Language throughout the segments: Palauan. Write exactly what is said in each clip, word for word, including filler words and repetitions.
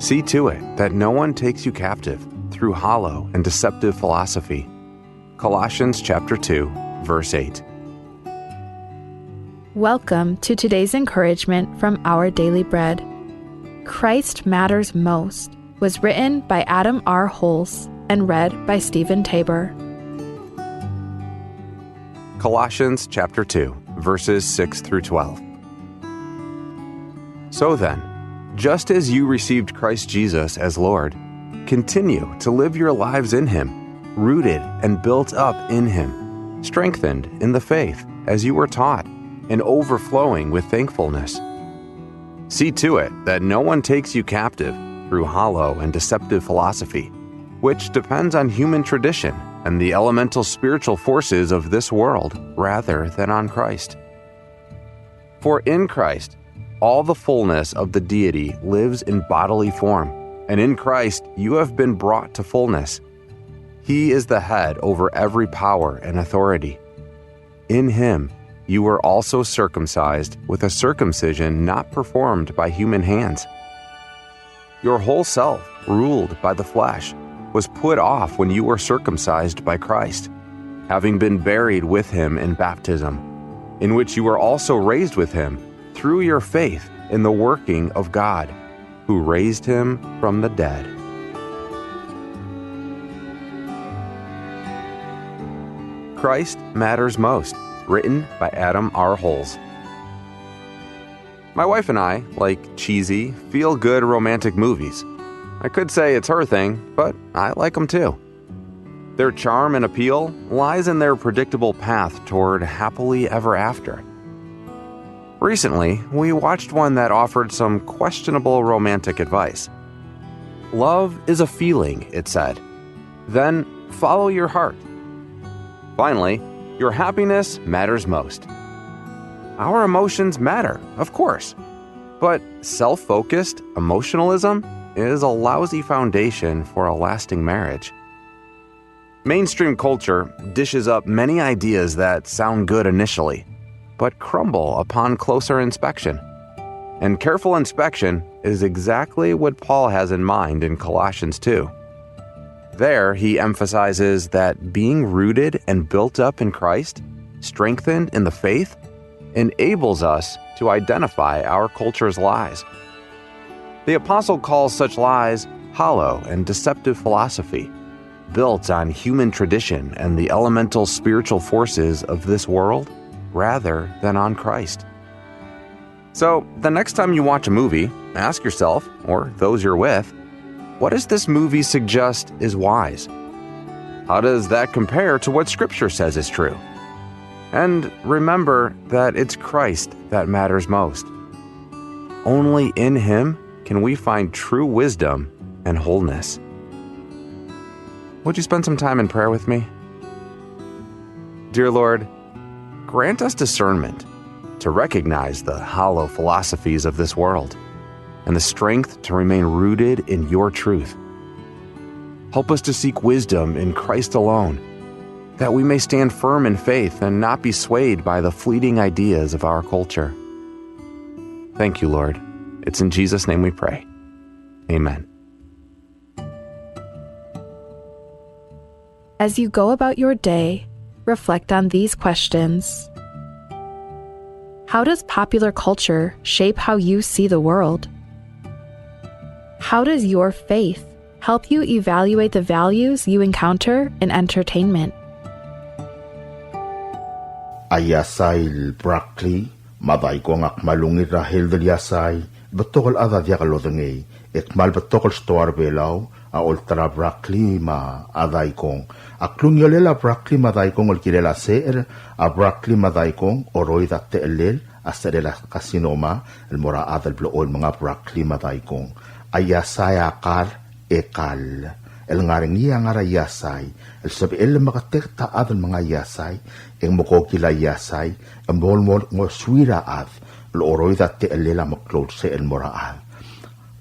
See to it that no one takes you captive through hollow and deceptive philosophy. Colossians chapter two, verse eight. Welcome to today's encouragement from Our Daily Bread. Christ Matters Most was written by Adam R. Holz and read by Stephen Tabor. Colossians chapter two, verses six through twelve. So then, just as you received Christ Jesus as Lord, continue to live your lives in him, rooted and built up in him, strengthened in the faith as you were taught, and overflowing with thankfulness. See to it that no one takes you captive through hollow and deceptive philosophy, which depends on human tradition and the elemental spiritual forces of this world rather than on Christ. For in Christ, all the fullness of the deity lives in bodily form, and in Christ you have been brought to fullness. He is the head over every power and authority. In him you were also circumcised with a circumcision not performed by human hands. Your whole self, ruled by the flesh, was put off when you were circumcised by Christ, having been buried with him in baptism, in which you were also raised with him through your faith in the working of God, who raised him from the dead. Christ Matters Most, written by Adam R. Holz. My wife and I like cheesy, feel-good romantic movies. I could say it's her thing, but I like them too. Their charm and appeal lies in their predictable path toward happily ever after. Recently, we watched one that offered some questionable romantic advice. "Love is a feeling," it said. "Then follow your heart. Finally, your happiness matters most." Our emotions matter, of course, but self-focused emotionalism is a lousy foundation for a lasting marriage. Mainstream culture dishes up many ideas that sound good initially, but crumble upon closer inspection. And careful inspection is exactly what Paul has in mind in Colossians two. There, he emphasizes that being rooted and built up in Christ, strengthened in the faith, enables us to identify our culture's lies. The apostle calls such lies hollow and deceptive philosophy, built on human tradition and the elemental spiritual forces of this world rather than on Christ. So, the next time you watch a movie, ask yourself, or those you're with, "What does this movie suggest is wise? How does that compare to what Scripture says is true?" And remember that it's Christ that matters most. Only in him can we find true wisdom and wholeness. Would you spend some time in prayer with me? Dear Lord, grant us discernment to recognize the hollow philosophies of this world and the strength to remain rooted in your truth. Help us to seek wisdom in Christ alone, that we may stand firm in faith and not be swayed by the fleeting ideas of our culture. Thank you, Lord. It's in Jesus' name we pray. Amen. As you go about your day, reflect on these questions. How does popular culture shape how you see the world? How does your faith help you evaluate the values you encounter in entertainment? A iasai el broccoli me a daikong a kmal ungil er a health el iasai, betok el chad a diak lodengei, e kmal betok el stoa er a Belau a olterau a broccoli me a daikong. A klungiolel a broccoli me a daikong el kirel a secher, a broccoli me a daikong a oroid a techellel a secherel a carcinoma el mo er a chad el blechoel menga broccoli me a daikong. A iasai a kar e kall. El ngar er ngii a ngar er a iasai el sebechel el meketeket a chad el menga iasai, e ng mekokil a iasai, e mo, mo ngosuir a chad el oroid a techellel a meklou el sebechel el mo er a chad.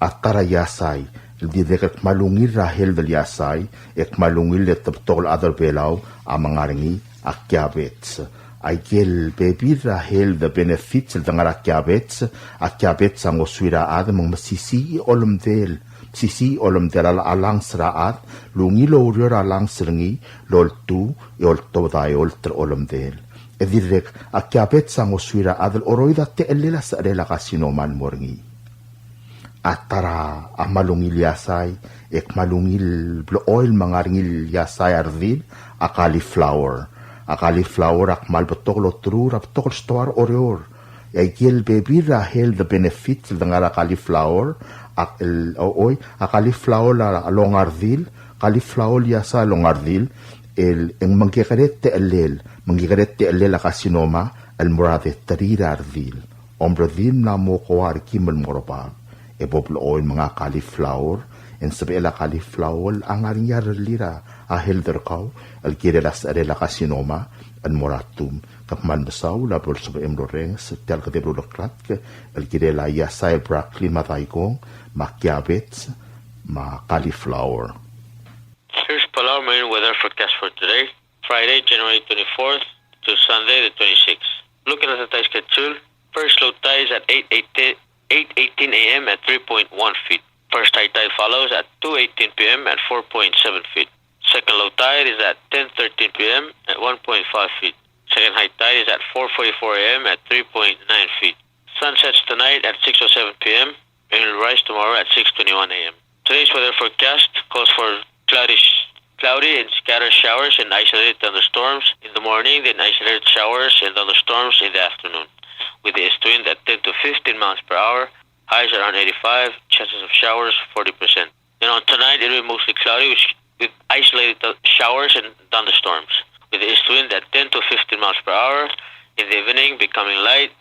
A ta er a iasai el dirrek el kmal ungil er a health el iasai, e kmal ungil e te betok el chad er a Belau a menga er ngii a kiabets. Aike el bebil er a health benefits el dengar er a kiabets, a kiabets a ngosuir a chad me ng mesisiich a olemdel, mesisiich a olemdel a, a lungs er a chad, el ungil oureor a lungs er ngii el oltuu e oltobed a eolt er a olemdel. E dirrek, a kiabets a ngosuir a chad el oroid a techellel a secherel a carcinoma el mo er ngii. A ta er a kmal ungil iasai, e kmal ungil blechoel me a ngar er ngii el iasai a redil, a cauliflower. A cauliflower a kmal betok el oterur, a betok el stoa er Oreor. E aike el bebil er a health benefits el dengar er a cauliflower, a, el, o, oi, a cauliflower a, a longa a redil, cauliflower el iasai a longa a redil, el, e ng mengkekerei a techellel, mengkekerei a techellel a carcinoma el mo er a deterir a redil. Omredil mla mo koa a rekim el mo er a bab. E bo blechoel menga a cauliflower, e ng sebechel a cauliflower a ngar er ngii a rellii er a health er kau, el kirel a secherel a carcinoma el mo er a tum. Ke kmal mesaul a blo lsebechem el orrenges tia el kedeb el uleklatk el kirel a iasai el broccoli me a daikong, me a kiabets, me a cauliflower. Here's Palau marine weather forecast for today, Friday, January twenty-fourth to Sunday the twenty-sixth. Looking at the tide schedule, first low tide is at eight eighteen, eight eighteen a m at three point one feet. First high tide follows at two eighteen p m at four point seven feet. Second low tide is at ten thirteen p m at one point five feet. Second high tide is at four forty-four a m at three point nine feet. Sun sets tonight at six oh seven p m and will rise tomorrow at six twenty-one a m. Today's weather forecast calls for cloudy, cloudy and scattered showers and isolated thunderstorms in the morning, then isolated showers and thunderstorms in the afternoon, with the east wind at ten to fifteen miles per hour, highs around eighty-five, chances of showers forty percent. Then on tonight, it'll be mostly cloudy with, with isolated th-, showers and thunderstorms, with the east wind at ten to fifteen miles per hour. In the evening, becoming light,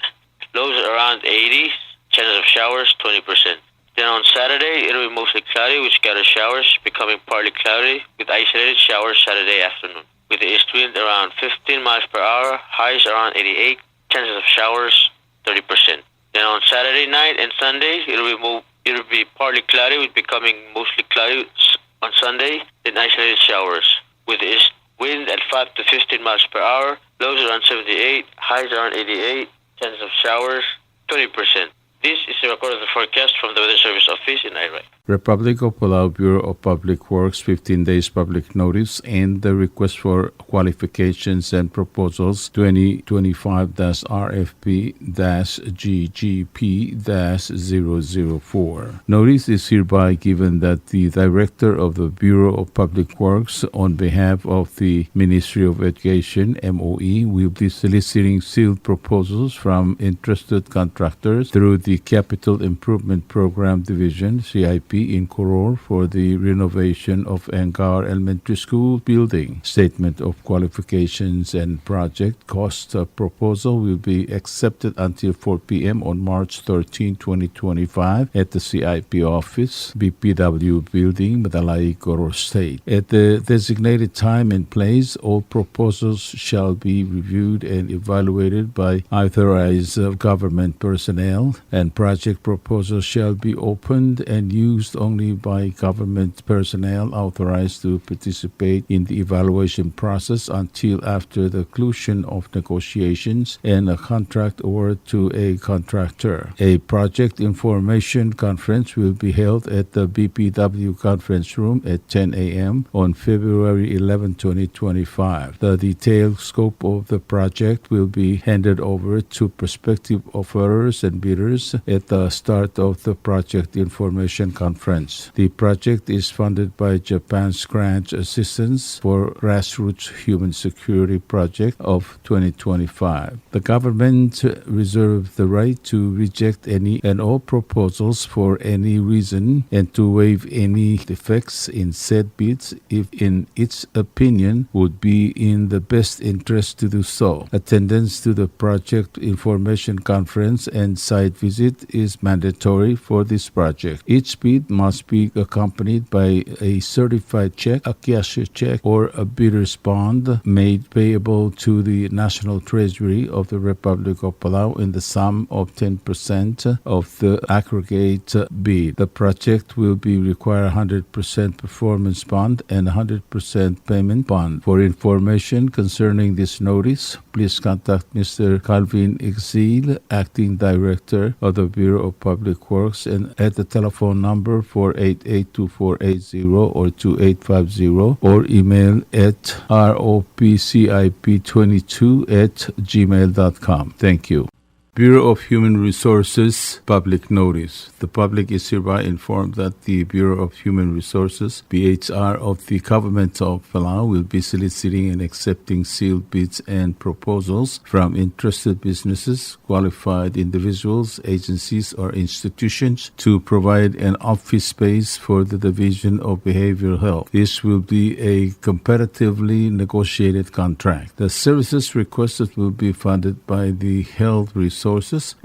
lows around eighty, chances of showers twenty percent. Then on Saturday, it'll be mostly cloudy with scattered showers, becoming partly cloudy with isolated showers Saturday afternoon, with the east wind around fifteen miles per hour, highs around eighty-eight, chances of showers thirty percent. Then on Saturday night and Sunday, it'll be mo-, it'll be partly cloudy with becoming mostly cloudy s-, on Sunday, then isolated showers, with the east wind at five to fifteen miles per hour, lows around seventy-eight, highs around eighty-eight, chances of showers twenty percent. This is a record of the forecast from the Weather Service Office in Airai. Republic of Palau Bureau of Public Works fifteen days public notice and the request for qualifications and proposals twenty twenty-five dash R F P dash G G P dash zero zero four. Notice is hereby given that the Director of the Bureau of Public Works, on behalf of the Ministry of Education, M O E, will be soliciting sealed proposals from interested contractors through the Capital Improvement Program Division, C I P, in Koror for the renovation of Angaur Elementary School building. Statement of qualifications and project cost, uh, proposal will be accepted until four p.m. on March thirteen, twenty twenty-five, at the C I P office, B P W building, Medalaii, Koror State. At the designated time and place, all proposals shall be reviewed and evaluated by authorized, uh, government personnel, and project proposals shall be opened and used only by government personnel authorized to participate in the evaluation process until after the conclusion of negotiations and a contract award to a contractor. A project information conference will be held at the B P W conference room at ten a.m. on February eleventh, twenty twenty-five. The detailed scope of the project will be handed over to prospective offerors and bidders at the start of the project information conference. The project is funded by Japan's Grant Assistance for Grassroots Human Security Project of twenty twenty-five. The government reserves the right to reject any and all proposals for any reason and to waive any defects in said bids if in its opinion would be in the best interest to do so. Attendance to the project information conference and site visit is mandatory for this project. Each bid It must be accompanied by a certified check, a cashier's check, or a bidder's bond made payable to the National Treasury of the Republic of Palau in the sum of ten percent of the aggregate bid. The project will be require one hundred percent performance bond and one hundred percent payment bond. For information concerning this notice, please contact Mister Calvin Exil, Acting Director of the Bureau of Public Works, and at the telephone number four eight eight two four eight zero or two eight five zero, or email at R O P C I P twenty-two at gmail dot com. Thank you. Bureau of Human Resources public notice. The public is hereby informed that the Bureau of Human Resources, B H R, of the Government of Palau will be soliciting and accepting sealed bids and proposals from interested businesses, qualified individuals, agencies, or institutions to provide an office space for the Division of Behavioral Health. This will be a competitively negotiated contract. The services requested will be funded by the Health Resources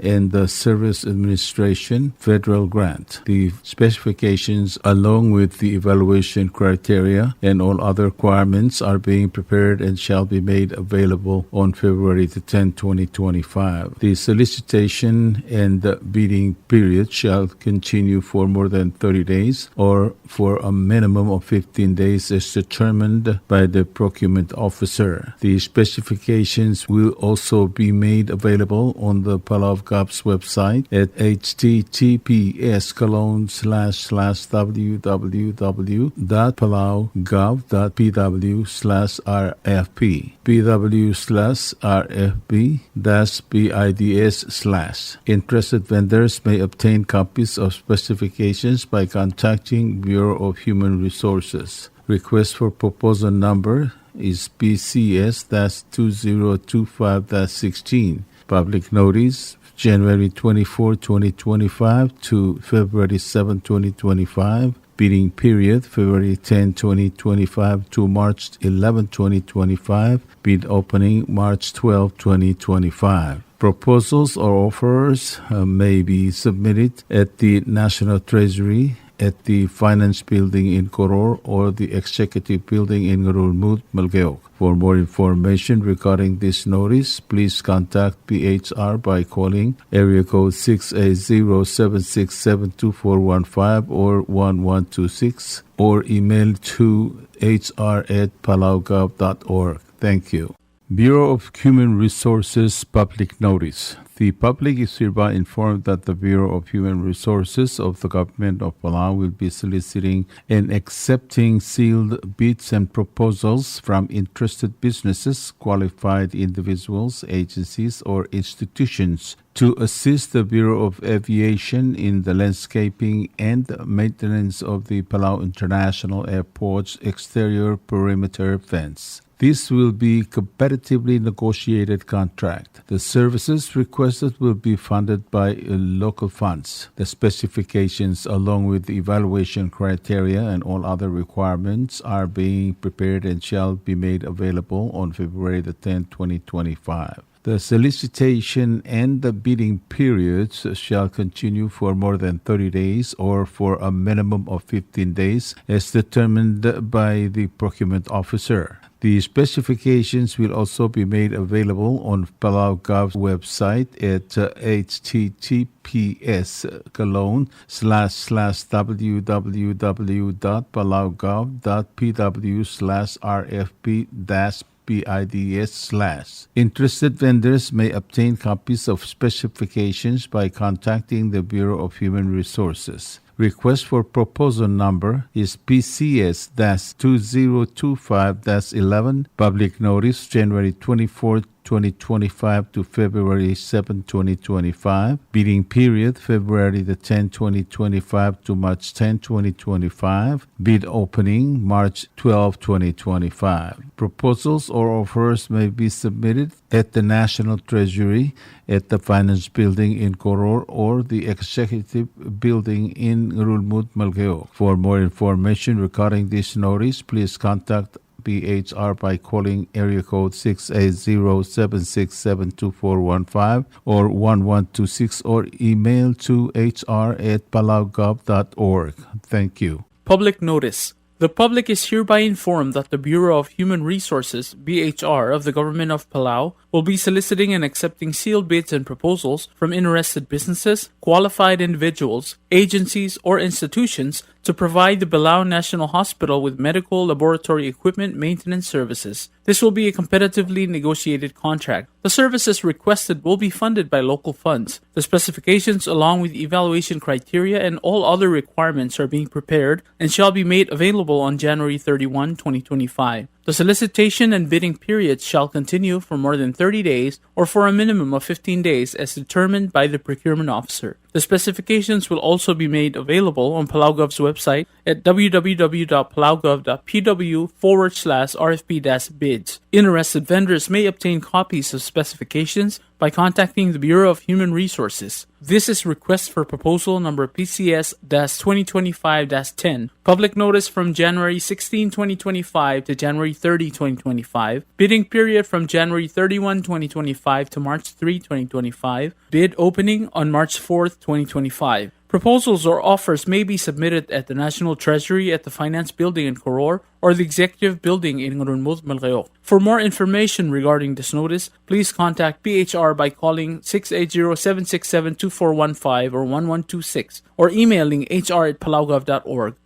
and the Service Administration federal grant. The specifications, along with the evaluation criteria and all other requirements, are being prepared and shall be made available on February the tenth, twenty twenty-five. The solicitation and the bidding period shall continue for more than thirty days or for a minimum of fifteen days as determined by the procurement officer. The specifications will also be made available on the Palau Gov's website at H T T P S colon slash slash W W W dot palau gov dot P W slash R F P. P W slash R F P dash B I D S slash. Interested vendors may obtain copies of specifications by contacting Bureau of Human Resources. Request for proposal number is P C S dash two zero two five dash sixteen. Public notice, January twenty-fourth, twenty twenty-five to February seventh, twenty twenty-five. Bidding period, February tenth, twenty twenty-five to March eleventh, twenty twenty-five. Bid opening, March twelfth, twenty twenty-five. Proposals or offers, uh, may be submitted at the National Treasury, at the Finance Building in Koror, or the Executive Building in Ngerulmud, Melekeok. For more information regarding this notice, please contact B H R by calling area code six eight zero, seven six seven, two four one five or one one two six, or email to H R at palaugov dot org. Thank you. Bureau of Human Resources public notice. The public is hereby informed that the Bureau of Human Resources of the Government of Palau will be soliciting and accepting sealed bids and proposals from interested businesses, qualified individuals, agencies, or institutions to assist the Bureau of Aviation in the landscaping and maintenance of the Palau International Airport's exterior perimeter fence. This will be competitively negotiated contract. The services requested will be funded by, uh, local funds. The specifications, along with the evaluation criteria and all other requirements, are being prepared and shall be made available on February the tenth, twenty twenty-five. The solicitation and the bidding periods shall continue for more than thirty days or for a minimum of fifteen days as determined by the procurement officer. The specifications will also be made available on Palau Gov's website at, uh, H T T P S colon slash slash W W W dot palaugov dot P W slash R F P dash B I D S slash. Interested vendors may obtain copies of specifications by contacting the Bureau of Human Resources. Request for proposal number is P C S dash two zero two five dash eleven. Public notice, January twenty-fourth, twenty twenty-five to February seventh, twenty twenty-five. Bidding period, February the tenth, twenty twenty-five to March tenth, twenty twenty-five. Bid opening, March twelfth, twenty twenty-five. Proposals or offers may be submitted at the National Treasury, at the Finance Building in Koror, or the Executive Building in Ngerulmud, Melekeok. For more information regarding this notice, please contact B H R by calling area code six eight zero, seven six seven, two four one five or one one two six, or email to H R at palaugov dot org. Thank you. Public notice. The public is hereby informed that the Bureau of Human Resources, B H R, of the Government of Palau will be soliciting and accepting sealed bids and proposals from interested businesses, qualified individuals, agencies, or institutions to provide the Palau National Hospital with medical laboratory equipment maintenance services. This will be a competitively negotiated contract. The services requested will be funded by local funds. The specifications, along with evaluation criteria and all other requirements, are being prepared and shall be made available on January thirty-one, twenty twenty-five. The solicitation and bidding periods shall continue for more than thirty days or for a minimum of fifteen days as determined by the procurement officer. The specifications will also be made available on PalauGov's website at w w w dot palaugov dot p w forward slash r f p dash bids. Interested vendors may obtain copies of specifications by contacting the Bureau of Human Resources. This is request for proposal number P C S dash twenty twenty-five dash ten. Public notice from January sixteen, twenty twenty-five to January thirty, twenty twenty-five. Bidding period from January thirty-one, twenty twenty-five to March three, twenty twenty-five. Bid opening on March fourth, twenty twenty-five. Proposals or offers may be submitted at the National Treasury at the Finance Building in Koror or the Executive Building in Ngerulmud, Melekeok. For more information regarding this notice, please contact P H R by calling six eight zero, seven six seven, two four one five or one one two six or emailing H R at palaugov dot org.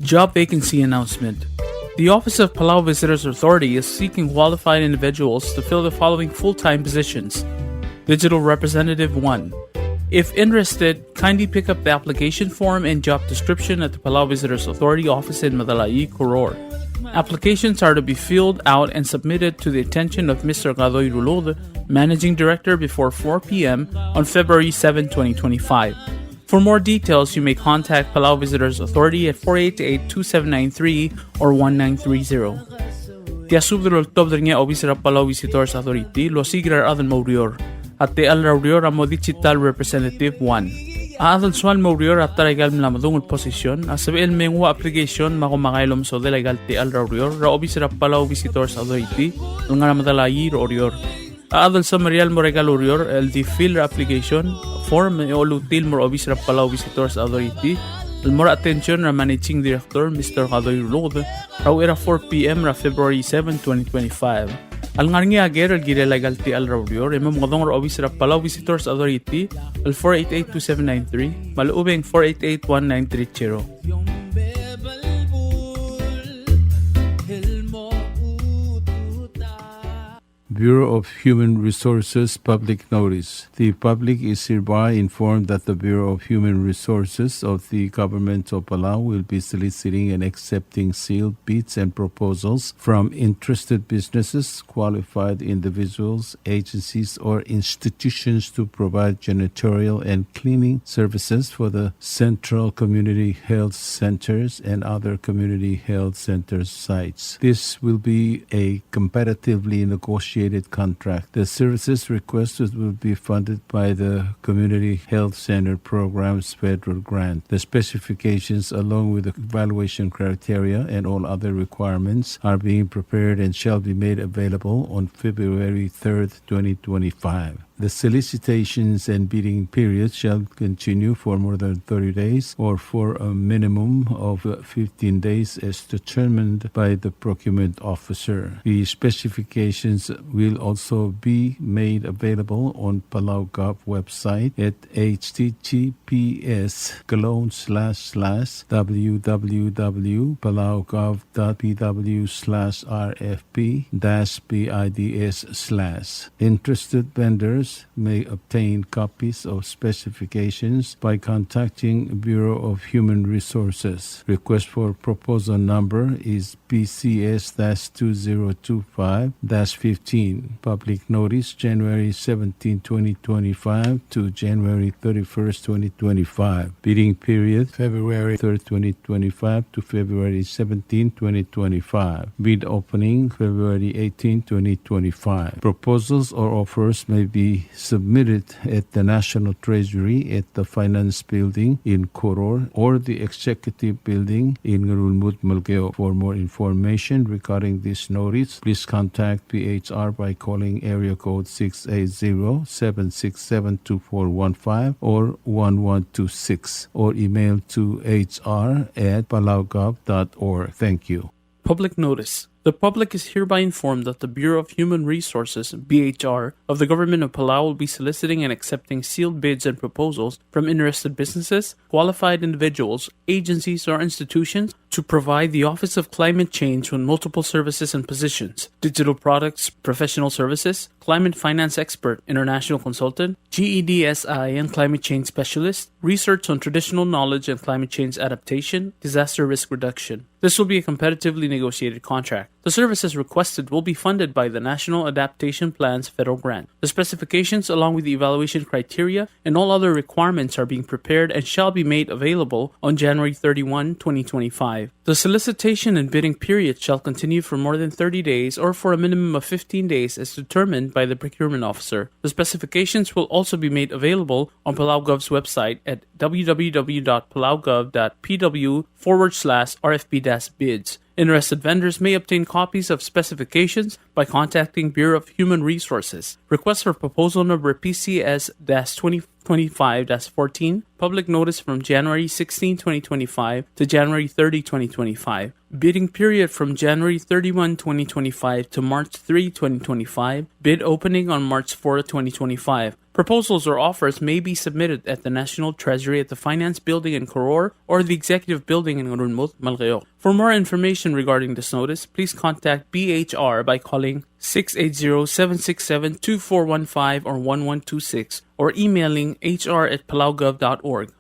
Job vacancy announcement. The Office of Palau Visitors Authority is seeking qualified individuals to fill the following full-time positions. Digital Representative one. If interested, kindly pick up the application form and job description at the Palau Visitors Authority office in Medalaii, Koror. Applications are to be filled out and submitted to the attention of Mister Kadoi Ruluked, Managing Director, before four p.m. on February seventh, twenty twenty-five. For more details, you may contact Palau Visitors Authority at four eight eight, two seven nine three or one nine three zero. Tia subed el oltobed er ngii a obis er a Palau Visitors Authority el osiik er a rechad el mo oureor. A techall er a ureor a mo Digital Representative one. A chad el soal el mo oureor a ta er aika el mla medung el position a sebechel el me nguu a application me a komakai el omesodel aika el techall er a ureor er a obis er a Palau Visitors Authority el ngar er a Medalaii er a Oreor. A chad el semeriar el mo er aika el ureor el di fill er a application form e olutii el mo er a obis er a Palau Visitors Authority el mo er a attention er a Managing Director, Mister Kadoi Ruluked, er a uchei er a four p.m. er a February seven, twenty twenty-five. A lengar er ngii a ker el kirel aika el techall er a ureor e mo mengodong er a obis er a Palau Visitors Authority el four eight eight, two seven nine three me a lechub e ng four eight eight, one nine three zero. Bureau of Human Resources public notice. The public is hereby informed that the Bureau of Human Resources of the Government of Palau will be soliciting and accepting sealed bids and proposals from interested businesses, qualified individuals, agencies, or institutions to provide janitorial and cleaning services for the central community health centers and other community health center sites. This will be a competitively negotiated contract. The services requested will be funded by the Community Health Center Program's federal grant. The specifications, along with the evaluation criteria and all other requirements, are being prepared and shall be made available on February third, twenty twenty-five. The solicitations and bidding period shall continue for more than thirty days or for a minimum of fifteen days as determined by the procurement officer. The specifications will also be made available on PalauGov website at H T T P S colon slash slash W W W palaugov dot P W slash R F P dash bids slash. Interested vendors may obtain copies of specifications by contacting Bureau of Human Resources. Request for proposal number is P C S dash two zero two five dash fifteen. Public notice, January seventeen, twenty twenty-five to January thirty-first, twenty twenty-five. Bidding period, February third, twenty twenty-five to February seventeen, twenty twenty-five. Bid opening, February eighteen, twenty twenty-five. Proposals or offers may be submitted at the National Treasury at the Finance Building in Koror or the Executive Building in Ngerulmud, Melekeok. For more information regarding this notice, please contact P H R by calling area code six eight zero, seven six seven, two four one five or one one two six, or email to H R at palaugov dot org. Thank you. Public notice. The public is hereby informed that the Bureau of Human Resources, B H R, of the Government of Palau will be soliciting and accepting sealed bids and proposals from interested businesses, qualified individuals, agencies, or institutions to provide the Office of Climate Change with multiple services and positions: digital products, professional services, climate finance expert, international consultant, G E D S I and climate change specialist, research on traditional knowledge and climate change adaptation, disaster risk reduction. This will be a competitively negotiated contract. The services requested will be funded by the National Adaptation Plan's federal grant. The specifications, along with the evaluation criteria and all other requirements, are being prepared and shall be made available on January thirty-one, twenty twenty-five. The solicitation and bidding period shall continue for more than thirty days or for a minimum of fifteen days as determined by the procurement officer. The specifications will also be made available on PalauGov's website at w w w dot palaugov dot p w forward slash r f p dash bids. Interested vendors may obtain copies of specifications by contacting Bureau of Human Resources. Request for proposal number P C S dash twenty twenty-five dash fourteen, public notice from January sixteen, twenty twenty-five to January thirty, twenty twenty-five. Bidding period from January thirty-one, twenty twenty-five to March three, twenty twenty-five. Bid opening on March fourth, twenty twenty-five. Proposals or offers may be submitted at the National Treasury at the Finance Building in Koror or the Executive Building in Ngerulmud, Melekeok. For more information regarding this notice, please contact B H R by calling six eight zero, seven six seven, two four one five or one one two six or emailing H R at palaugov dot org.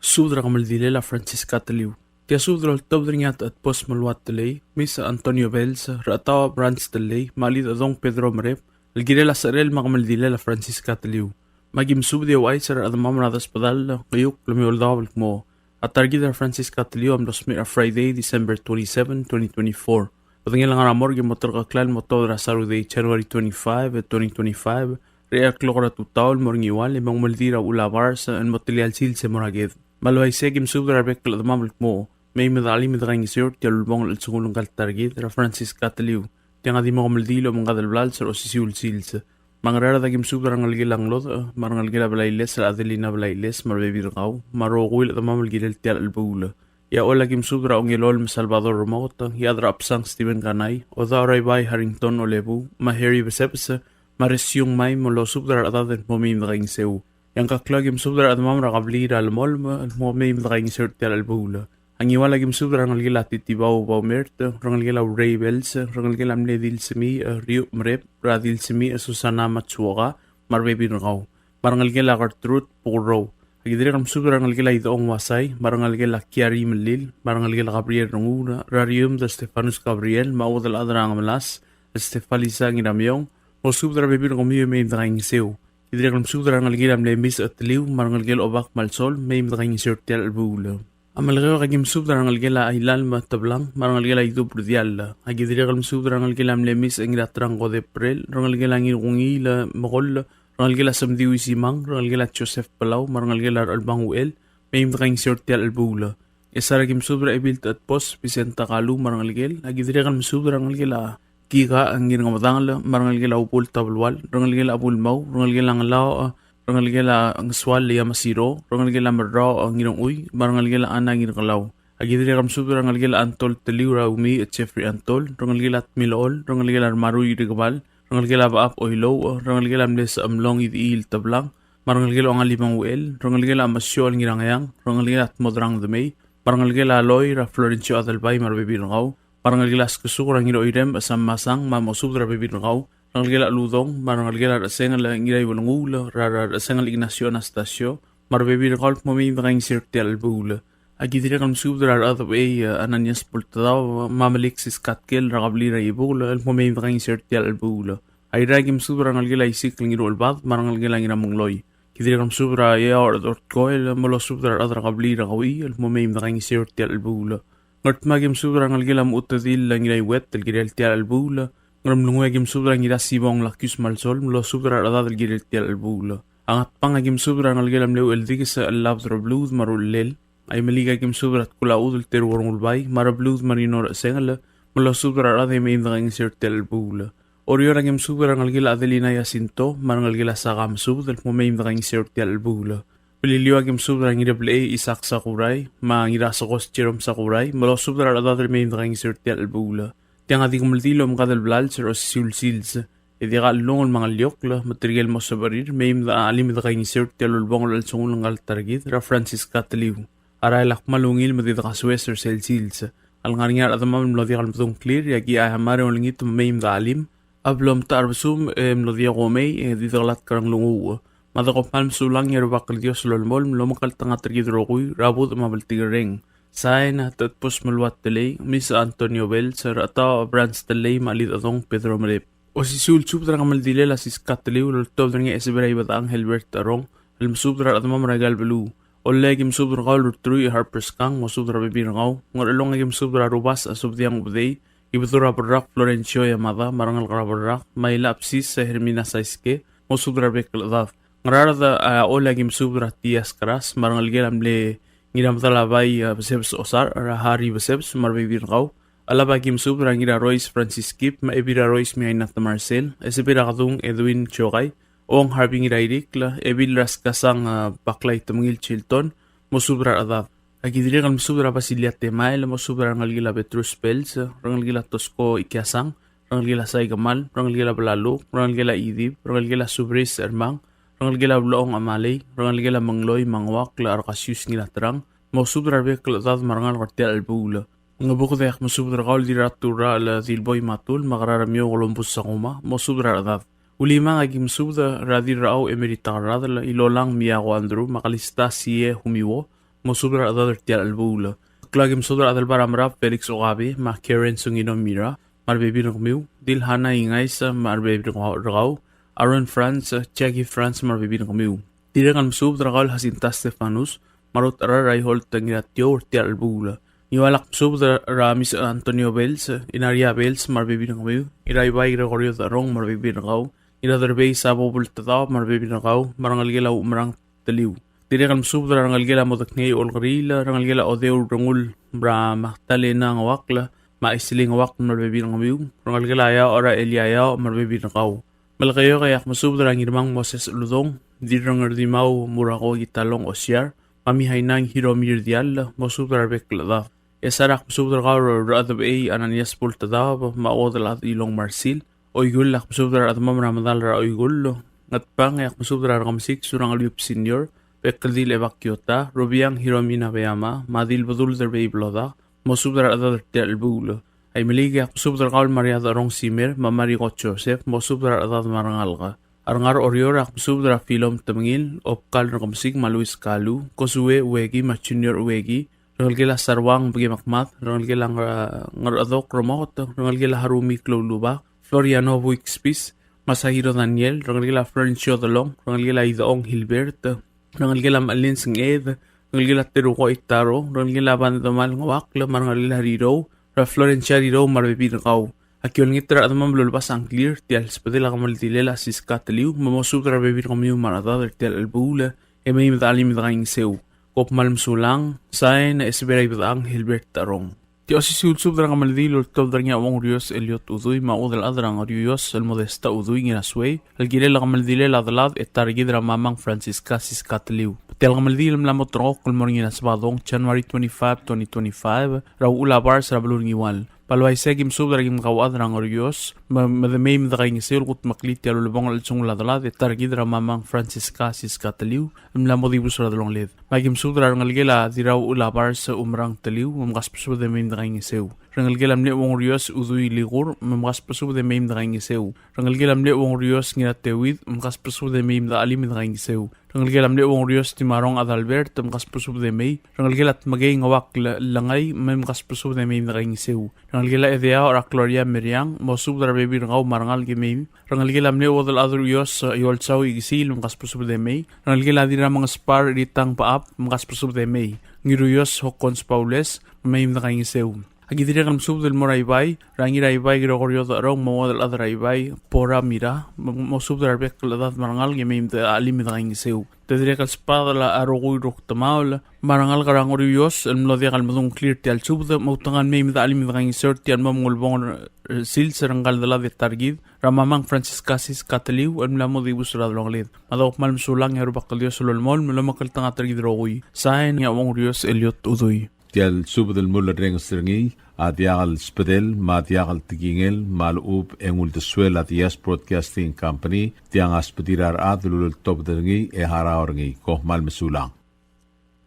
Subed er a kemeldilel a Francisca Teliu. Tia subed el oltobed er ngii a Techedbos Meluat Telei, Miss Antonio Bells, Rechetaob Brans Telei, me a Chelidechedong Pedro Merep, el kirel a secherel me a kemeldilel a Francisca Teliu. Me aki mesubed e ouchais er a rechedemam er a Desbedall, Keiukl me a Eouldaob el kmo a ta er kid er a Francisca Teliu a mlo smecher er a Friday, December twenty-seven, twenty twenty-four. Bedengel a ngar er a morgue e mo terkeklel el mo tuobed er a Saturday, January twenty-five, twenty twenty-five, er a eai el klok er a tutau el mo er a Ngiwal e mo kemeldiil er a uchul a bars el mo telia el sils e mo er a ked. Me a le uaisei e aki mesubed er a rebek el chedemam el kmo mei me de chelim e de kaingeseu er tia el ulebongel el chelsengul ngka el ta er kid er a Francisca Teliu. Tiang a di mo kemeldiil e omengkad el blals er a osisiu el sils. Me a Ngaraard a ki mesubed er a rengelekel a Ngelodech, me a rengelekel a Blailes er a Adelina Blailes me a rebebil er kau, me a rokui el chedemam el kirel tia el chelebuul. E a Ollei a ki mesubed er a Ongelol me a Salvador Remoket, e a Chad er a Chebsang Steven Kanai, Odaoraibai Harrington Olebuu, me a Harry Besebes, me a Resiung Mai, me losubed er a rechedad el kmo mei me de kaingeseu. E a Ngkeklau a ki mesubed er a rechedemam er a kebliil er a Lemolem el kmo mei me de kaingeseu er tia el chelebuul. A Ngiwal a ki mesubed er a rengelekel a Titibau Baumert, rengelekel a Urei Bells, rengelekel a mle Dilsemiich, Riuch Merep, er a Dilsemiich, Susana Matsuoka, me a rebebil er kau. Me a rengelekel a Gertrude Bukurrou. A ki dirrek el mesubed er a rengelekel a Idechong Uasai, me a rengelekel a Kiari Melil, me a rengelekel a Gabriel Renguul, er a Riumd el Stefanus Gabriel, me a Uodelchad er a Ngemelas el Stefalisa Ngiramiong, mosubed er a rebebil er kemiu e mei me de kaingeseu. Ki dirrek el mesubed er a rengelekel a mle Mis Cheteliu, me a rengelekel a Obak me a Lsol, mei me de kaingeseu er tia el chelebuul. A Melekeok a ki mesubed er a rengelekel a Ailal me a Teblang, me a rengelekel a Idub er Diall. A ki dirrek el mesubed er a rengelekel a mle Mis Ngiraterang Kodebrel, rengelekel a Ngirkungiil Mekoll, rengelekel a Semdiu Isimang, rengelekel a Joseph Palau, me a rengelekel a Rechelbang Uchel, mei me de kaingeseu er tia el chelebuul. Ngchesar a ki mesubed er a Ebil Techedbos Vicenta Kalu me a rengelekel, a ki dirrek el mesubed er a rengelekel a Kika Ngirngemedangel, me a rengelekel a Ubul Tabelual, rengelekel a Bulmau, rengelekel a Ngelaoch, rengelekel a Ngesual Yamasiro, rengelekel a Merraoch Ngirongchui, me a rengelekel a Ana Ngirkelau. A ki dirrek el mesubed er a rengelekel a Antol Teliu er a Umiich Jeffrey Antol, rengelekel a Tmilechol, rengelekel a Remarui Rikebal, rengelekel a Bechab Oilouch, rengelekel a mle Sechemlong Idechiil Teblang, me a rengelekel a Ongalimang Uchel, rengelekel a Mesiochel Ngirangeang, rengelekel a Tmodrang Demei, me a rengelekel a Loi er a Florencio Adelbai me a rebebil er kau, me a rengelekel a Skesuk er a Ngiroirem Sam Masang, me mosubed er a rebebil er kau, rengelekel a Ludong, me a rengelekel a Rechesengel Ngiraiuelenguul, er a Rechesengel Ignacio Anastasio, me a rebebil er kau el kmo mei me de kaingeseu er tia el chelebuul. A ki dirrek el mesubed er a Rechedebechei Ananias Bultedaob, me a Meliksis Katkel er a kebliil er a Ibukel el kmo mei me de kaingeseu er tia el chelebuul. Airai a ki mesubed er a rengelekel a Isikl Ngiruchelbad, me a rengelekel a Ngiramengloi. Ki dirrek el mesubed er a Eaoch er a Dechortkoel, me losubed er a rechad er a kebliil er a Kauchii el kmo mei me de kaingeseu er tia el chelebuul. Ngardmau a ki mesubed er a rengelekel a Mechutedil Ngiraiuet el kirel tia el chelebuul. Ngeremlengui a ki mesubed er a Ngirasibong Lakius Malsol, me losubed er a rechedad el kirel tia el chelebuul. A Ngatpang a ki mesubed er a rengelekel a mle Ucheldikes el Labed er a Blud me a Rullel. A Imeliik a ki mesubed er a Tkul a Udel Teruo Rengulbai, me a Reblud me a Rino Rechesengel, me losubed er a rechedad e mei me dekaingeseu er tia el chelebuul. Oreor a ki mesubed er a rengelekel a Adelina Jacinto, me a rengelekel a Saka, mesubed el kmo mei me dekaingeseu er tia el chelebuul. Beliliou a ki mesubed er a Ngireblechei Isaac Sakurai, me a Ngirasekos Jerome Sakurai, me losubed er a rechedad e mei me dekaingeseu er tia el chelebuul. Tiang a di kemeldiil el omekad el blals er a osisiu el sils. E diak a chelungel me a ngeliokl, me tirke el mo sebechir, mei me de chelim e dekaingeseu er tia el ulebongel el chelsengul ngka el ta er kid, er a Francisca Teliu. A rael a kmal ungil me di dekasoes er sel sils. A lengar er ngii a rechedemam el mlo diak el medung a ngklir, e aki a mera el olengit me mei me de chelim. A blo mtechar a rebesum, e mlo diak a omei, e di dekelatk er a nglunguuch. Me a dekmal mesulang e a Rubak el Dios el olemolem el omekngeltengat er kid el rokui, er a budech me a bltikerreng. Sain, a Tetbus Meluat Telei, Miss Antonio Bells, er a Chetau Brans Telei, me a Lid Adong Pedro Merep. Osisiu el subed er a kemeldilel a Siska Teliu el oltobed er ngii a Esebera Ibedang Helbert Arong, el mesubed er a rechedemam er aika el beluu. Ollei a ki mesubed er kau el Rutruich Harper Skang, mosubed er a rebebil er kau. Ngerchelong a ki mesubed er a Rubas a Subediang Ubedei, Ibedul er a Berrak Florencio Yamada, me a rengalek er a Berrak, me a Ilabsis a Hermina Saiske, mosubed er a rebek el chedad. Ngaraard a Ollei a ki mesubed er a Tias Kras, me a rengelekel a mle Ngiramedalabai, a, Besebes Osar, er a Hari Besebes, me a rebebil er kau. Alaba a ki mesubed er a Ngirarois Francis Kip, me a Ebil er a Rois Miaina Temarsel, Esebir a Kedung Edwin Chokai, Ong Harvey Ngirairikl, Ebil er a Skasang, a, Baklai Temengil Chilton, mosubed er a rechedad. A ki dirrek el mesubed er a Basilia Temael, mosubed er a rengelekel a Petrus Pels, rengelekel a Tosko Ikiasang, rengelekel a Saikemal, rengelekel a Belaluk, rengelekel a Idib, rengelekel a Subris Ermang, rengelekel a Blechong Amalei, rengelekel a Mengloi Manguakl Arkasius Ngilaterang, mosubed er a rebek el chedad me a rengalek er tia el chelebuul. Ngebuked e ak mesubed er kau el Dirraturrachel Dilboi Matul, me a Keraremiou Columbus Sakuma, mosubed er a rechedad. Ulimang a ki mesubed er a Dirrachau Emerita Kerradel, Ilolang Miako Andrew, me a Kalista Sie Humiwo, mosubed er a rechedad er tia el chelebuul. Klau a ki mesubed er a Adelbai er a Merab Felix Okabe, me a Karen Sungino Mira, me a rebebil er kemiu, Dilhana Ingaisa, me a rebebil er kau, Aaron Franz, Jackie Franz, me a rebebil er kemiu. Dirrek el mesubed er kau el Jacinta Stefanus, me a Ruth Raiholt Ngiratiou er tia el chelebuul. Ngiual ak mesubed er a Miss Antonio Bells, Inaria Bells, me a rebebil er kemiu, Iraibai Gregorio Darong, me a rebebil er kau, Ngiraderbei Sabo Bultedaob, me a rebebil er kau, me a rengelekel a Umerang Teliu. Dirrek el mesubed er a rengelekel a Modekngei Olkeriil, rengelekel a Odeu Rengul, er a Magdalena Ngeuakl, me a Isili Ngeuakl, me a rebebil er kemiu, rengelekel a Iaoch er a Elia Iaoch, me a rebebil er kau. Melekeok e ak mesubed er a Ngirmang Moses Uludong, Dirrengerdimau Murako Kitalong Osiar, me a Mihainang Hiromi Rdiall, mosubed er a rebek el chedad. Ngchesar ak mesubed er kau el Rechedebechei Ananias Bultedaob, me a Uodelchad Ilong Marsil, Oikull, ak mesubed er a rechedemam er a medal er a Oikull. Ngatpang e ak mesubed er a Rekemesik Surangel Whipps Senior, Bekeldil Ebak Kiota, Rubiang Hiromi Nabeyama, me a Dilbedul Derbei Blodak, mosubed er a rechedad er tia el chelebuul. A Imeliik e ak mesubed er kau el Maria Derong Simer, me a Mariko Joseph, mosubed er a rechedad me a rengalek. A Ngar er a Oreor e ak mesubed er a Philom Temengil, Obkal Rekemesik, me a Luis Kalu, Kosue Ueki, me a Junior Ueki, rengelekel a Saruang Bekemekmad, rengelekel a Ngar-, Ngerchedok Remoket, rengelekel a Harumi Kloulubak, Floriano Buikspis, Masahiro Daniel, rengelekel a Florencio Delong, rengelekel a Idong Hilbert, rengelekel a Malin Senged, rengelekel a Teruko Itaro, rengelekel a Bandomal Ngeuakl, me a rengelekel a Rirou, er a Florencia Rirou me a rebebil er kau. A ki olengit er a rechedemam el ulebas a ngklir er tia el subedel a kemeldilel a Siska Teliu, me mosubed er a rebebil er kemiu me a rechedad er tia el chelebuul, e mei me de chelim e de kaingeseu. Kom kmal mesulang, sain, Esebera Ibedang Hilbert Tarong. Tia osisiu el subed er a kemeldiil el oltobed er ngii a Uong Urios Eliot Udui me a Uodelchad er a Ngeriuios el Modesta Udui Ngirasuei, el kirel a kemeldilel a delad e ta er kid er a Mamang Francisca Siska Teliu. Tia el kemeldiil a mla mo terrekokl el mo er ngii er a Sebadong, January twenty-five, twenty twenty-five, er a uchul a bars er a beluu er Ngiwal. Me a le uaisei e aki mesubed er a kim kauchad er a Ngeriuios, me, me de mei me de kaingeseu el kudmeklii tia el ulebongel el chelsengul a delad e ta er kid er a Mamang Francisca Siska Teliu, el mla mo dibus er a delongeled. Me aki mesubed er a rengelekel a Dirrauchul a Bars Umerang Teliu, me mkasbesubed e mei me de kaingeseu. Rengelekel a mle Uong Urios Udui Likur, me mkasbesubed e mei me de kaingeseu. Rengelekel a mle Uong Urios Ngirateuid, me mkasbesubed e mei me de chelim e de kaingeseu. Rengelekel a mle Uong Urios Timarong Adalbert, me mkasbesubed e mei. Rengelekel a Tmekei Ngeuakl Lengai, me mkasbesubed e mei me de kaingeseu. Rengelekel a Edeaoch er a Gloria Meriang, mosubed er a rebebil er kau me a rengalek e mei. Rengelekel a mle Uodelchad er a Uios, e, Iolsau Ikesiil, me mkasbesubed e mei. Rengelekel a Dirramengespar Ritang Baab, me mkasbesubed e mei. Ngiruios Hokkons Baules, me mei me de kaingeseu. Aki dirrek el mesubed el mo er a Ibai, er a Ngiraibai Gregorio Decherong, me a Uodelchad er a Ibai, Bora Mira, mo, mosubed er a rebek el chedad me a rengalek e mei me de chelim e de kaingeseu. Te dirrek el sbadel a rokui el rukdemaol, me a rengalek er a Ngoriuios, el mlo diak el medung a ngklir er tia el subed, me a utengang mei me de chelim e de kaingeseu er tia el mo mengulebongel, e, sils er ngka el delad e ta er kid, er a Mamang Francisca Sis Kateliu, el mla mo dibus er a delongeled. Me a dok kmal mesulang e a Rubak el Dios a lolemolem, me lomekngeltengat er kid el rokui. Sain, e a Ngoriuios Eliot Udui. Tia el subed el mulerrenges er ngii a diak el sbedel me a diak el tekingel me a lechub e ng uldesuel a Diaz Broadcasting Company, tiang a sbedir a rechad el uleltobed er ngii e harau er ngii. Kom kmal mesulang.